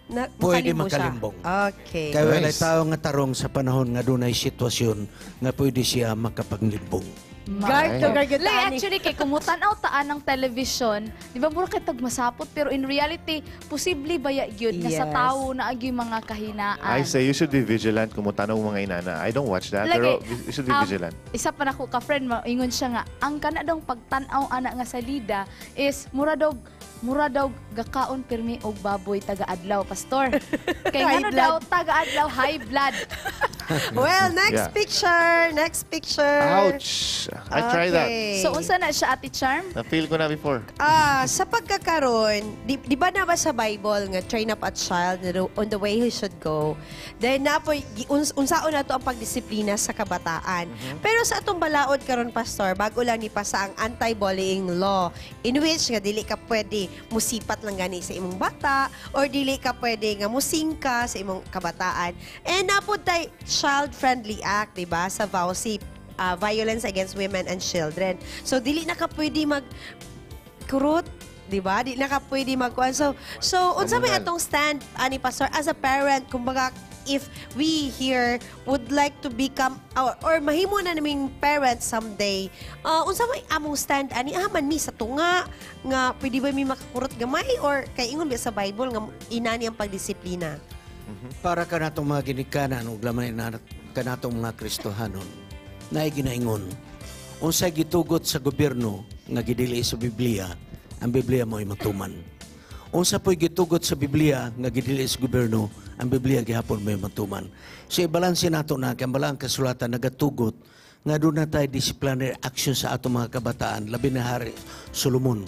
S1: na,
S10: Pwede
S1: makalimbong siya.
S10: makalimbong.
S1: Okay.
S10: Kaya walay tao nga tarong sa panahon nga dunay sitwasyon nga pwede siya makapaglimbong.
S1: Guard to guard yun,
S3: Like,
S1: Tani.
S3: actually, kay kumutan-aw taan ng television, di ba, mura kay tag masapot, pero in reality, posible ba ya yun nga sa tao na agi mga kahinaan.
S4: I say you should be vigilant kung tanong mga inana. I don't watch that,
S3: Lagi,
S4: pero you should be vigilant.
S3: Isa pa nako ka friend, ingon siya nga, ang kana daw pagtan-aw ana nga salida is mura daw gakaon pirmi og baboy taga-adlaw, pastor. Kay
S1: High
S3: ngano
S1: blood.
S3: daw taga-adlaw high blood.
S1: Well, next picture, next picture.
S4: Ouch! I tried that.
S1: Okay.
S3: So unsa na siya, Ate Charm?
S4: Na-feel ko na before.
S1: Ah, sa pagkakaroon, di ba na ba sa Bible nga train up a child on the way he should go? Then na po unsaon na to ang pagdisiplina sa kabataan. Pero sa atong balaod karon, Pastor, bago lang ni pasa ang anti-bullying law in which nga dili ka pwede musipat lang gani sa imong bata or dili ka pwede nga musingka sa imong kabataan. And napod tay Child-Friendly Act, di ba? Sa VAWC, Violence Against Women and Children. So dili na ka pwede mag kurot, di ba? Di na ka pwede magkuan. So unsa may
S4: Komunal.
S1: atong stand ani Pastor as a parent, kumbaga if we here would like to become or mahimo na naming parents someday, unsa may among stand ani aman mi sa tunga nga pwede ba mi makakurot gamay or kay ingon ba sa Bible nga inani ang pagdisiplina?
S10: Para kanatong mga ginikanan ug lamay na kanatong mga Kristohanon, naay ginaingon unsay gitugot sa gobyerno nga gidili sa Biblia, ang Biblia mo'y matuman. Unsa po'y gitugot sa Biblia nga gidili sa gobyerno, ang Biblia gihapon mo'y matuman. So ibalanse nato na kay ang balaang kasulatan nagatugot nga doon na tayo disciplinary action sa atong mga kabataan, labi na Hari Solomon.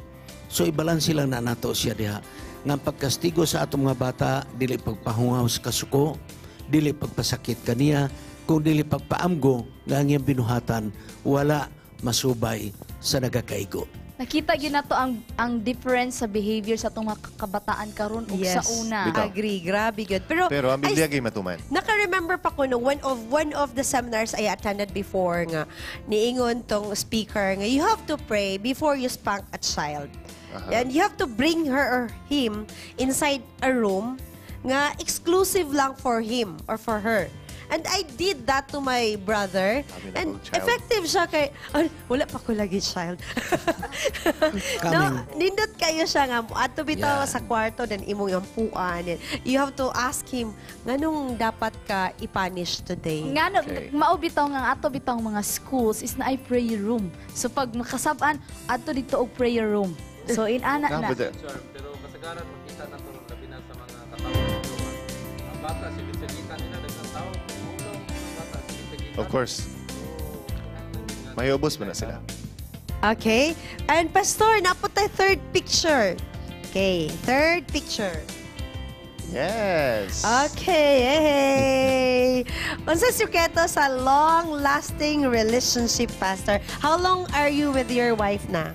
S10: So ibalanse lang na nato siya diha. Nga ang pagkastigo sa atong mga bata, dili pagpahungaw sa kasuko, dili pagpasakit kaniya, kung dili pagpaamgo nga ang iyang binuhatan, wala masubay sa nagakaigo.
S3: Nakita gyud nato ang difference sa behavior sa atong mga kabataan karon ug sa una.
S4: Bitaw.
S1: Agree, grabe good. Pero,
S4: Pero ang
S1: I
S4: Biblia kay matuman.
S1: Naka-remember pa ko no, one of the seminars I attended before nga niingon tong speaker nga you have to pray before you spank a child. And you have to bring her or him inside a room nga exclusive lang for him or for her. And I did that to my brother.
S4: Sabi na
S1: And
S4: akong child.
S1: effective siya kay ay, wala pa ko lagi child. No,
S10: Coming.
S1: nindot kayo siya nga ato bitaw sa kwarto, then imong ampuan. And you have to ask him nganong dapat ka i-punish today.
S3: Nga no, mao bitaw nga ang ato bitaw mga schools is naay prayer room. So pag makasab-an adto dito og prayer room. So inana na.
S2: Pero kasagaran makita na to labi na sa mga katawhan dito. Ang bata sigit-sigitan nila, daghang tao, ulo, ang bata sigit-sigitan.
S4: Of course. May ubos mo na sila.
S1: Okay? And Pastor, naa pod tay third picture. Okay, third picture.
S4: Yes.
S1: Okay, hey. Unsa sikreto sa long-lasting relationship, Pastor? How long are you with your wife na?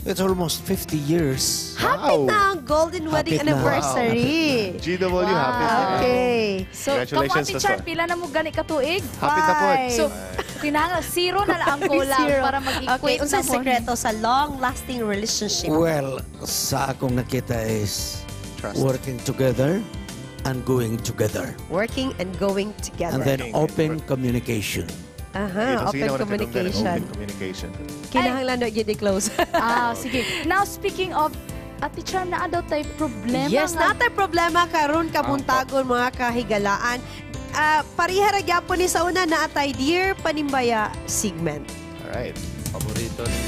S10: It's almost 50 years.
S1: Hapit na ang golden wedding
S10: Hapit na.
S1: anniversary.
S4: GW, hapit na.
S1: Okay.
S3: So,
S4: Congratulations,
S3: kamo, Ate Char,
S4: Pastor.
S3: pila na mo gani ka tuig?
S4: Hapit na po.
S1: Five.
S3: So, kinahanglan zero na lang ang kulang
S1: Zero.
S3: para mag-equate
S1: Okay, unsa
S3: na mo.
S1: sikreto sa long-lasting relationship?
S10: Well, sa akong nakita is
S4: Trust.
S10: Working together and going together.
S1: Working and going together.
S10: And then open communication.
S1: Aha,
S4: Sige,
S1: open communication.
S4: Open communication.
S1: Kinahanglan na gyud i-close.
S3: Ah, sige. Now, speaking of, Ate Charm, naa daw tay problema
S1: Yes,
S3: nga
S1: naa tay problema karon kabuntagon, mga kahigalaan. Ah, pareha ra gyapon ni sa una, naa tay Dear Panimbaya segment.
S4: Alright.
S2: Paborito ni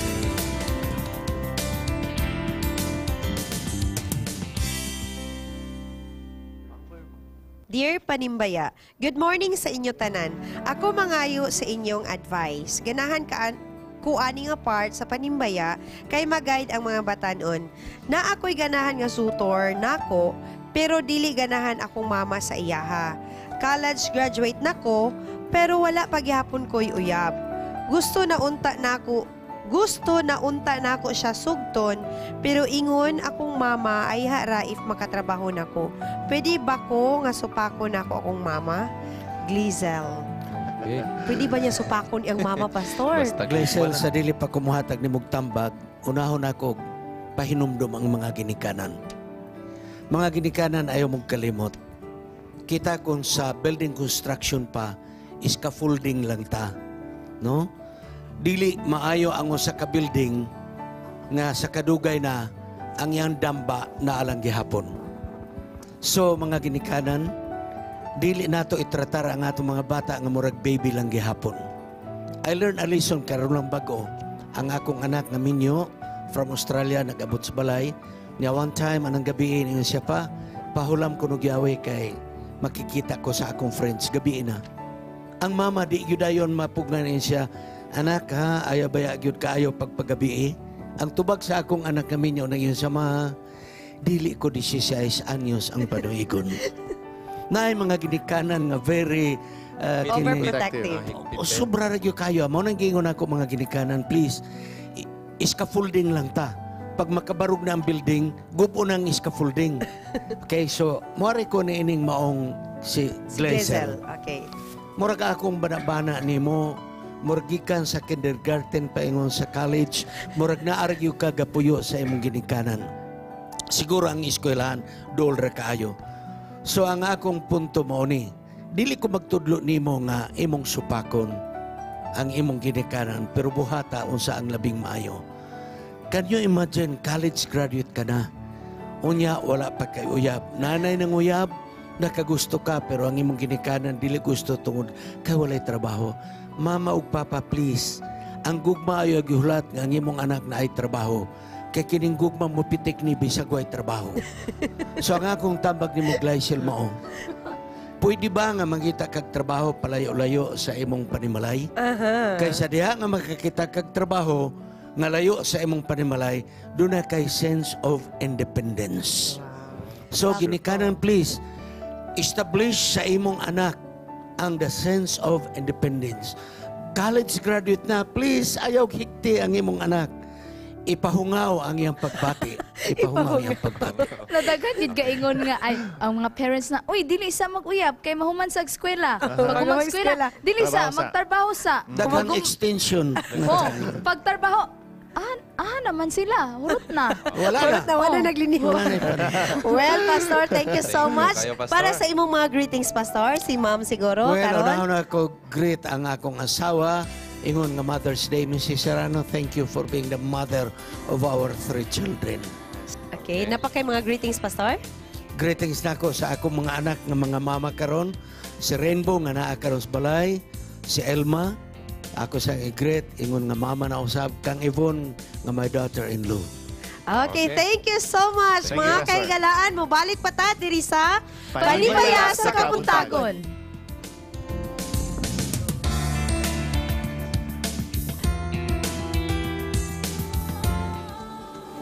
S1: Dear Panimbaya, good morning sa inyo tanan. Ako mangayo sa inyong advice. Ganahan ka ko ani nga part sa panimbaya kay mag-guide ang mga batanon. Na ako'y ganahan nga sutor nako, pero dili ganahan akong mama sa iyaha. College graduate nako, pero wala pagyapon ko'y uyab. Gusto na unta nako siya sugton, pero ingon akong mama ay hara if makatrabaho nako. Pwede ba ko nga supakon nako akong mama? Glizel.
S2: Okay.
S1: Pwede ba niya supakon ang mama, Pastor?
S10: Gleisel, sa dili pa kumuhatag ni Mugtambag, unahon ako pahinumdum ang mga ginikanan. Mga ginikanan, ayaw mong kalimot. Kita kung sa building construction pa, scaffolding lang ta. No? Dili maayo ang usa ka building nga sa kadugay na ang iyang damba na alang gihapon. So mga ginikanan, dili nato itratar ang atong mga bata nga murag baby lang gihapon. I learned a lesson karon lang bago. Ang akong anak nga minyo from Australia nag-abot sa balay. Niya one time anang gabi ingon siya pa, pahulam ko no giawi kay makikita ko sa akong friends gabi na. Ang mama di gyud dayon mapugnan siya. "Anak ha, ayaw baya gyud kaayo pagpagabi." Ang tubag sa akong anak nga minyo nang siya, "Ma, dili ko 16 anyos ang panuigon." Naay mga ginikanan nga very
S1: Overprotective.
S10: O, sobra ra gyud kayo. Mao nang giingon ako, mga ginikanan, please. Scaffolding lang ta. Pag makabarog na ang building, gubo na ang scaffolding. Okay, so muari ko ni ining maong si
S1: Glizel.
S10: Gleisel.
S1: Okay.
S10: Murag akong bana-bana nimo, murag gikan sa kindergarten paingon sa college, murag naa ra gyud ka gapuyo sa imong ginikanan. Siguro ang eskwelahan dool ra kaayo. So ang akong punto mao ni, dili ko magtudlo nimo nga imong supakon ang imong ginikanan, pero buhata unsa ang labing maayo. Can you imagine, college graduate ka na? Unya, wala pa kay uyab. Nanay ng uyab, nakagusto ka, pero ang imong ginikanan dili gusto tungod kay walay trabaho. Mama ug papa, please. Ang gugma ayo gihulat nga ang imong anak naay trabaho. Kay kining gugma mo pitik ni bisag way trabaho. So ang akong tambag nimo, Gleisel, mao. Pwede ba nga mangita kag trabaho palayo-layo sa imong panimalay?
S1: Aha.
S10: Kaysa diha nga makakita kag trabaho nga layo sa imong panimalay, duna kay sense of independence. So ginikanan, please establish sa imong anak ang the sense of independence. College graduate na, please ayaw higti ang imong anak. Ipahungaw ang iyang pagbati. Ipahungaw ang iyang pagbati.
S3: Nadaghan gid gaingon nga ay ang mga parents na, uy, dili sa mag-uyab kay mahuman sa eskwela. Pag human sa eskwela, dili sa magtrabaho sa.
S10: Daghang extension.
S3: Oh, pagtrabaho, naman sila, hurot na.
S10: Wala na.
S1: Hurot na, wala nagliniw. Well, Pastor, thank you so much. Para sa imong mga greetings, Pastor, si Ma'am siguro.
S10: Well, unahon ako greet ang akong asawa. Ingon nga Mother's Day, Mrs. Serrano, thank you for being the mother of our 3 children.
S1: Okay, napakay mga greetings, Pastor?
S10: Greetings na ako sa akong mga anak nga mga mama karon. Si Rainbow nga naa karon sa balay, si Elma, ako sa i-greet, ingon nga mama na usab, kang Yvonne nga my daughter-in-law.
S1: Okay, thank you so much. Thank mga kahigalaan, mubalik pa ta diri sa Panimbaya sa Kabuntagon.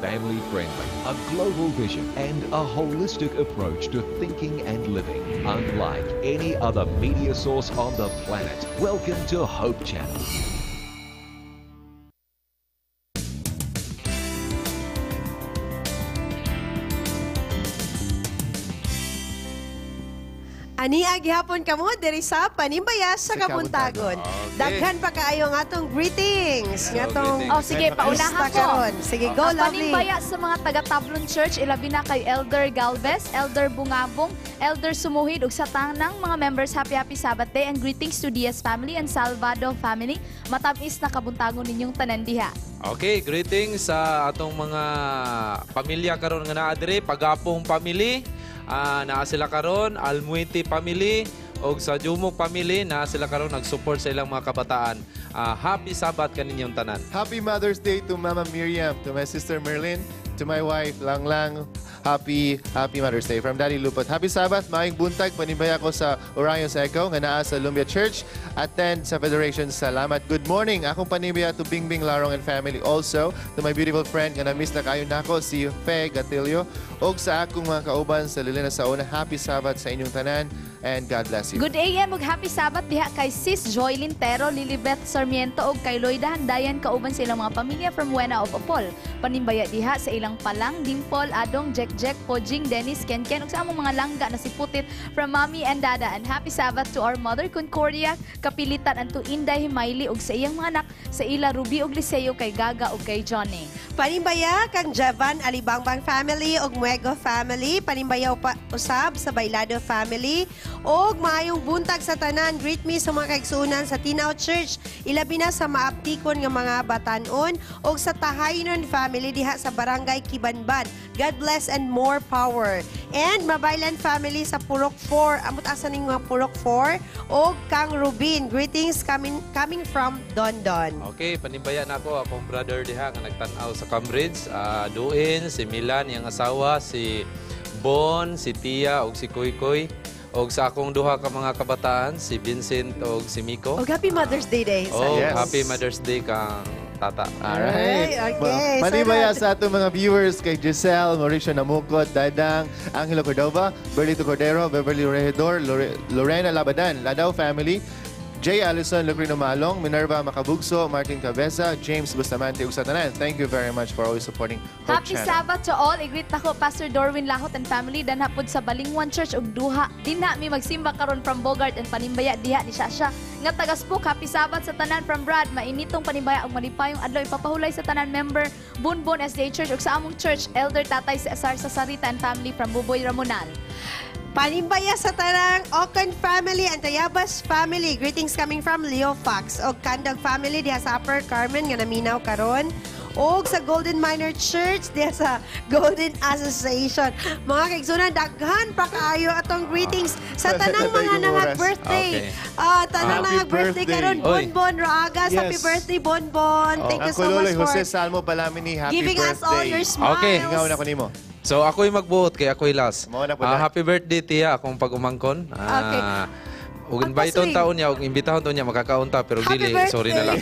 S15: Family friendly, a global vision, and a holistic approach to thinking and living, unlike any other media source on the planet. Welcome to Hope Channel.
S1: Ani gihapon kamo diri sa Panimbaya sa Kabuntagon.
S2: Okay.
S1: Daghan pa kaayo ang atong greetings.
S2: So,
S1: Ngatong
S2: greetings.
S3: Oh, sige, paunahan ko.
S1: Sige, go, lovely.
S3: Panimbaya sa mga taga Tablon Church, ilabi na kay Elder Galvez, Elder Bungabong, Elder Sumuhid ug sa tanang mga members, happy happy Sabbath day and greetings to Diaz family and Salvado family. Matamis na kabuntagon ninyong tanan diha.
S2: Okay, greetings sa atong mga pamilya karon nga naa diri, Pagapong family. Naa sila karon, Almuiti family og sa Jumok family, naa sila karon nag-support sa ilang mga kabataan. Happy Sabbath kaninyong tanan.
S4: Happy Mother's Day to Mama Miriam, to my sister Merlin, to my wife Lang Lang. Happy Happy Mother's Day from Daddy Lupot. Happy Sabbath, maayong buntag, panimbaya ko sa Orion's Echo nga naa sa Lumbia Church. Attend sa Federation. Salamat. Good morning. Akong panimbaya to Bingbing Larong and family. Also to my beautiful friend nga na-miss na kayo nako, si Fe Gatillo. Og sa akong mga kauban sa Lilina Sauna, happy Sabbath sa inyong tanan and God bless you.
S3: Good AM ug happy Sabbath diha kay Sis Joylyn Tero, Lilibeth Sarmiento ug kay Loida Handayan kauban sa ilang mga pamilya from Buena of Opol. Panimbaya diha sa ilang Palang, Dimple, Adong, Jack Jack, Pojing, Dennis, Ken Ken ug sa among mga langga na si Putit from Mommy and Dada. And happy Sabbath to our mother Concordia, Kapilitan and to Inday Himayli ug sa iyang mga anak sa ila Ruby ug Liceo kay Gaga ug kay Johnny.
S1: Panimbaya kang Javan Alibangbang family ug Muego family, panimbaya usab sa Bailado family og maayong buntag sa tanan. Greet me sa mga kaigsuonan sa Tinaw Church, ilabi na sa maaptikon nga mga batanon og sa Tahaynon family diha sa Barangay Kibanban. God bless and more power. And Mabaylan family sa Purok 4, amot asa ning mga Purok 4 og kang Rubin. Greetings coming from Dondon.
S2: Okay, panimbaya na ako akong brother diha nga nagtan-aw sa Cambridge. Duin, si Milan, iyang asawa, si Bon, si Tia ug si Kuy Kuy. Og sa akong duha ka mga kabataan, si Vincent og si Miko.
S1: Og happy Mother's Day day.
S2: Oh, yes. Happy Mother's Day kang tata.
S4: Alright. Okay. Panibaya sa atong mga viewers kay Giselle, Mauricio Namukot, Dadang, Angelo Cordova, Berlito Cordero, Beverly Regidor, Lorena Labadan, Ladao family, Jay Allison, Lucrino Malong, Minerva Macabugso, Martin Cabeza, James Bustamante ug sa tanan. Thank you very much for always supporting Hope
S3: Happy
S4: Channel.
S3: Sabbath to all. I-greet nako Pastor Dorwin Lahot and family danha pod sa Balingwan Church ug duha dinha mi magsimba karon from Bogart and panimbaya diha ni Shasha nga taga-Spook. Happy Sabbath sa tanan from Brad. Mainitong panimbaya ug malipayong adlaw ipapahulay sa tanan member Bunbon SDA Church ug sa among church Elder Tatay Cesar Sasarita and family from Buboy Ramonal.
S1: Panimbaya sa tanang Ocon family and Tayabas family. Greetings coming from Leo Fox. Og Kandog family diha sa Upper Carmen nga naminaw karon. Og sa Golden Minor Church diha sa Golden Association. Mga kaigsunan, daghan pa kaayo atong greetings sa tanang mga nangag-birthday.
S2: Okay.
S1: Tanang nangag-birthday karon, Bonbon Raagas.
S4: Yes.
S1: Happy birthday, Bonbon. Thank you so much for
S4: Jose Salmo Palamini, happy
S1: giving
S4: birthday.
S1: us all your smiles.
S2: Okay.
S4: Ingaw na ko nimo.
S2: So ako'y magbuot kay ako'y last. Happy birthday tiya akong pag-umangkon.
S1: Okay.
S2: Ug invite taon niya, ug imbitahon taon niya makakaunta pero
S1: happy
S2: dili,
S1: birthday.
S2: Sorry na lang.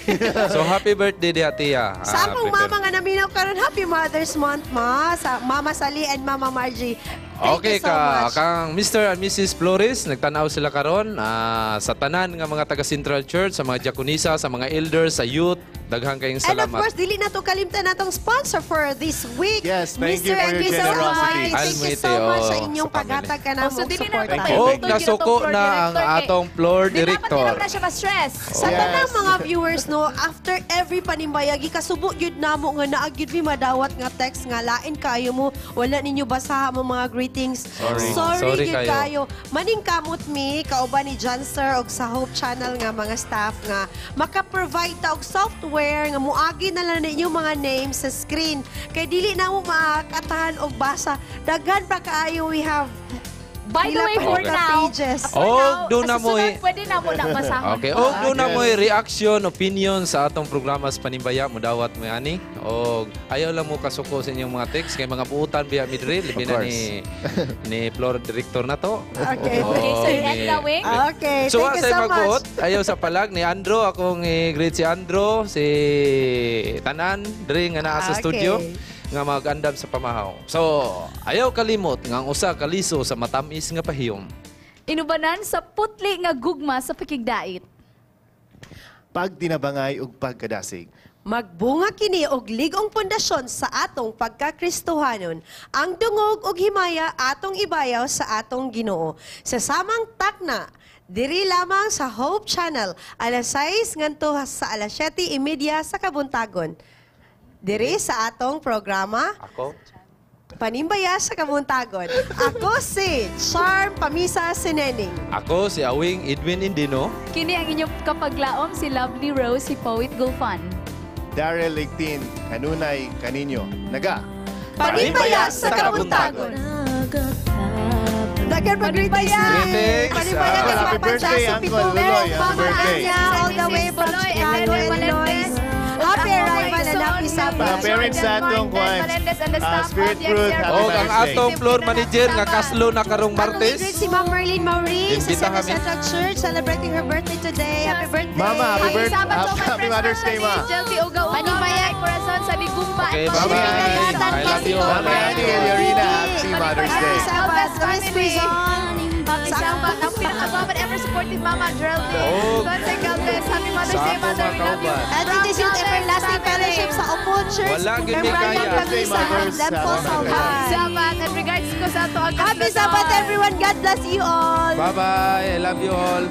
S2: So happy birthday diha tiya.
S1: Sa akong mama nga naminaw karon, happy Mother's Month ma, sa Mama Sally and Mama Margie. Thank
S2: Okay
S1: you so
S2: ka
S1: much.
S2: Kang Mr. and Mrs. Flores, nagtanaw sila karon sa tanan nga mga taga Central Church, sa mga diakonisa, sa mga elders, sa youth, daghang kayong
S1: And of
S2: salamat.
S1: course, dili na to kalimtan natong sponsor for this week.
S4: Yes, thank
S1: Mr.
S4: you for
S1: and
S4: your
S1: Mrs.
S4: generosity.
S1: Almighty, thank you
S2: Almighty,
S1: so much sa
S2: oh,
S1: inyong
S2: sa family.
S1: paghatag ka na
S3: Oh, so dili na
S1: suporta.
S3: to
S2: Og nasuko na ang atong floor director.
S3: Dapat na siya ma-stress.
S1: Sa tanang mga viewers no, after every panimbaya gikasubo gyud namo nga naa gyud mi madawat nga text nga lain kayo mo, wala ninyo basaha mo mga greetings.
S2: Sorry.
S1: Sorry,
S2: Sorry
S1: gyud
S2: kayo.
S1: kayo. Maningkamot mi kauban ni John Sir og sa Hope Channel nga mga staff nga maka-provide ta og software nga muagi na lang ninyo mga names sa screen kay dili na mo makatahan og basa. Daghan pa kaayo we have
S3: By the
S1: pila
S3: way,
S1: pa
S3: for
S1: ka
S3: now,
S1: pages.
S3: for
S2: Og
S3: now,
S2: doon na
S3: sa
S2: mo
S3: susunod,
S2: eh.
S3: pwede na mo na basahon.
S2: Okay, og doon na mo'y reaction, opinion sa atong programa sa Panimbaya, mudawat mo ani. Og ayaw lang mo kasuko sa inyong mga text kay mga buutan biya midre labi na
S4: Of
S2: ni floor director na to.
S1: Okay.
S2: Og
S3: Okay, so end na, Wing.
S1: Okay,
S2: So,
S1: thank you
S2: sa
S1: so much.
S2: magbuot, ayaw sa palag ni Andro, akong i-greet si Andro, si Tanan, diri nga naa sa
S1: Okay.
S2: studio nga magandam sa pamahaw. So, ayaw kalimot nga ang usa kaliso sa matamis nga pahiyom.
S3: Inubanan sa putli nga gugma sa pakigdait.
S4: Pagtinabangay ug pagkadasig.
S1: Magbunga kini og lig-ong pundasyon sa atong pagkakristohanon. Ang dungog og himaya atong ibayaw sa atong Ginoo. Sa samang takna, diri lamang sa Hope Channel, alas 6 nganto sa alas 7:30 sa Kabuntagon. Diri sa atong programa,
S2: Ako?
S1: Panimbaya sa Kabuntagon. Ako si Charm Pamisa Sinening.
S2: Ako si Awing Edwin Indino.
S3: Kini ang inyong kapaglaom si Lovely Rose, si Poet Gulfan.
S4: Daryl Ligtin, kanunay kaninyo. Naga.
S1: Panimbaya sa Kabuntagon. Dagan pa greetings.
S2: Greetings.
S1: Panimbaya kay
S4: Happy
S1: Papa
S4: birthday,
S1: Jaso
S4: Uncle
S1: Pitulo,
S4: Luloy. Happy
S1: Mama
S4: birthday.
S1: Anya, all the way from
S3: Buloy and
S1: Chicago,
S3: Henry
S1: Illinois.
S3: Melendez.
S1: Happy arrival and happy Sabbath.
S4: Mga parents sa atong kwan.
S3: Melendez and the staff
S4: Spirit
S3: of the
S4: Fruit,
S3: XR
S4: happy
S2: Og ang
S4: Mother's Day.
S2: atong floor manager nga kaslo na karong Martes.
S1: Greet si Ma'am Merlin Maurice sa
S2: Imbita
S1: Santa
S2: kami.
S1: Central Church celebrating her birthday today. Happy birthday.
S4: Mama, happy birthday.
S3: Sabbath to my
S4: Happy
S3: friends
S4: Mother's Day, Ma.
S3: Jelty Uga Uga,
S1: Panimbaya.
S3: Corazon sa Ligumba.
S2: Okay,
S3: and
S2: bye-bye. I love you all.
S4: Mama Annie Eliorina, happy Mother's Day.
S1: Happy Sabbath. Luis Quizon.
S3: Happy Sabbath. Ang pinakagwapan ever supportive Mama Geraldine.
S2: Oh.
S3: Conte Galvez. Happy Mother's
S2: Sa
S3: Day,
S2: ako,
S3: Mother. We love you.
S2: mga
S1: And it is Youth Everlasting Fellowship sa Opol Church.
S2: Wala, gyud
S1: Kay
S2: mi
S1: Brian
S2: kaya.
S1: Camisa and Lempo
S3: Happy
S1: Salvay.
S3: Sabbath. And regards ko sa ato ang
S1: Happy Sabbath, everyone. God bless you all.
S2: Bye-bye. I love you all.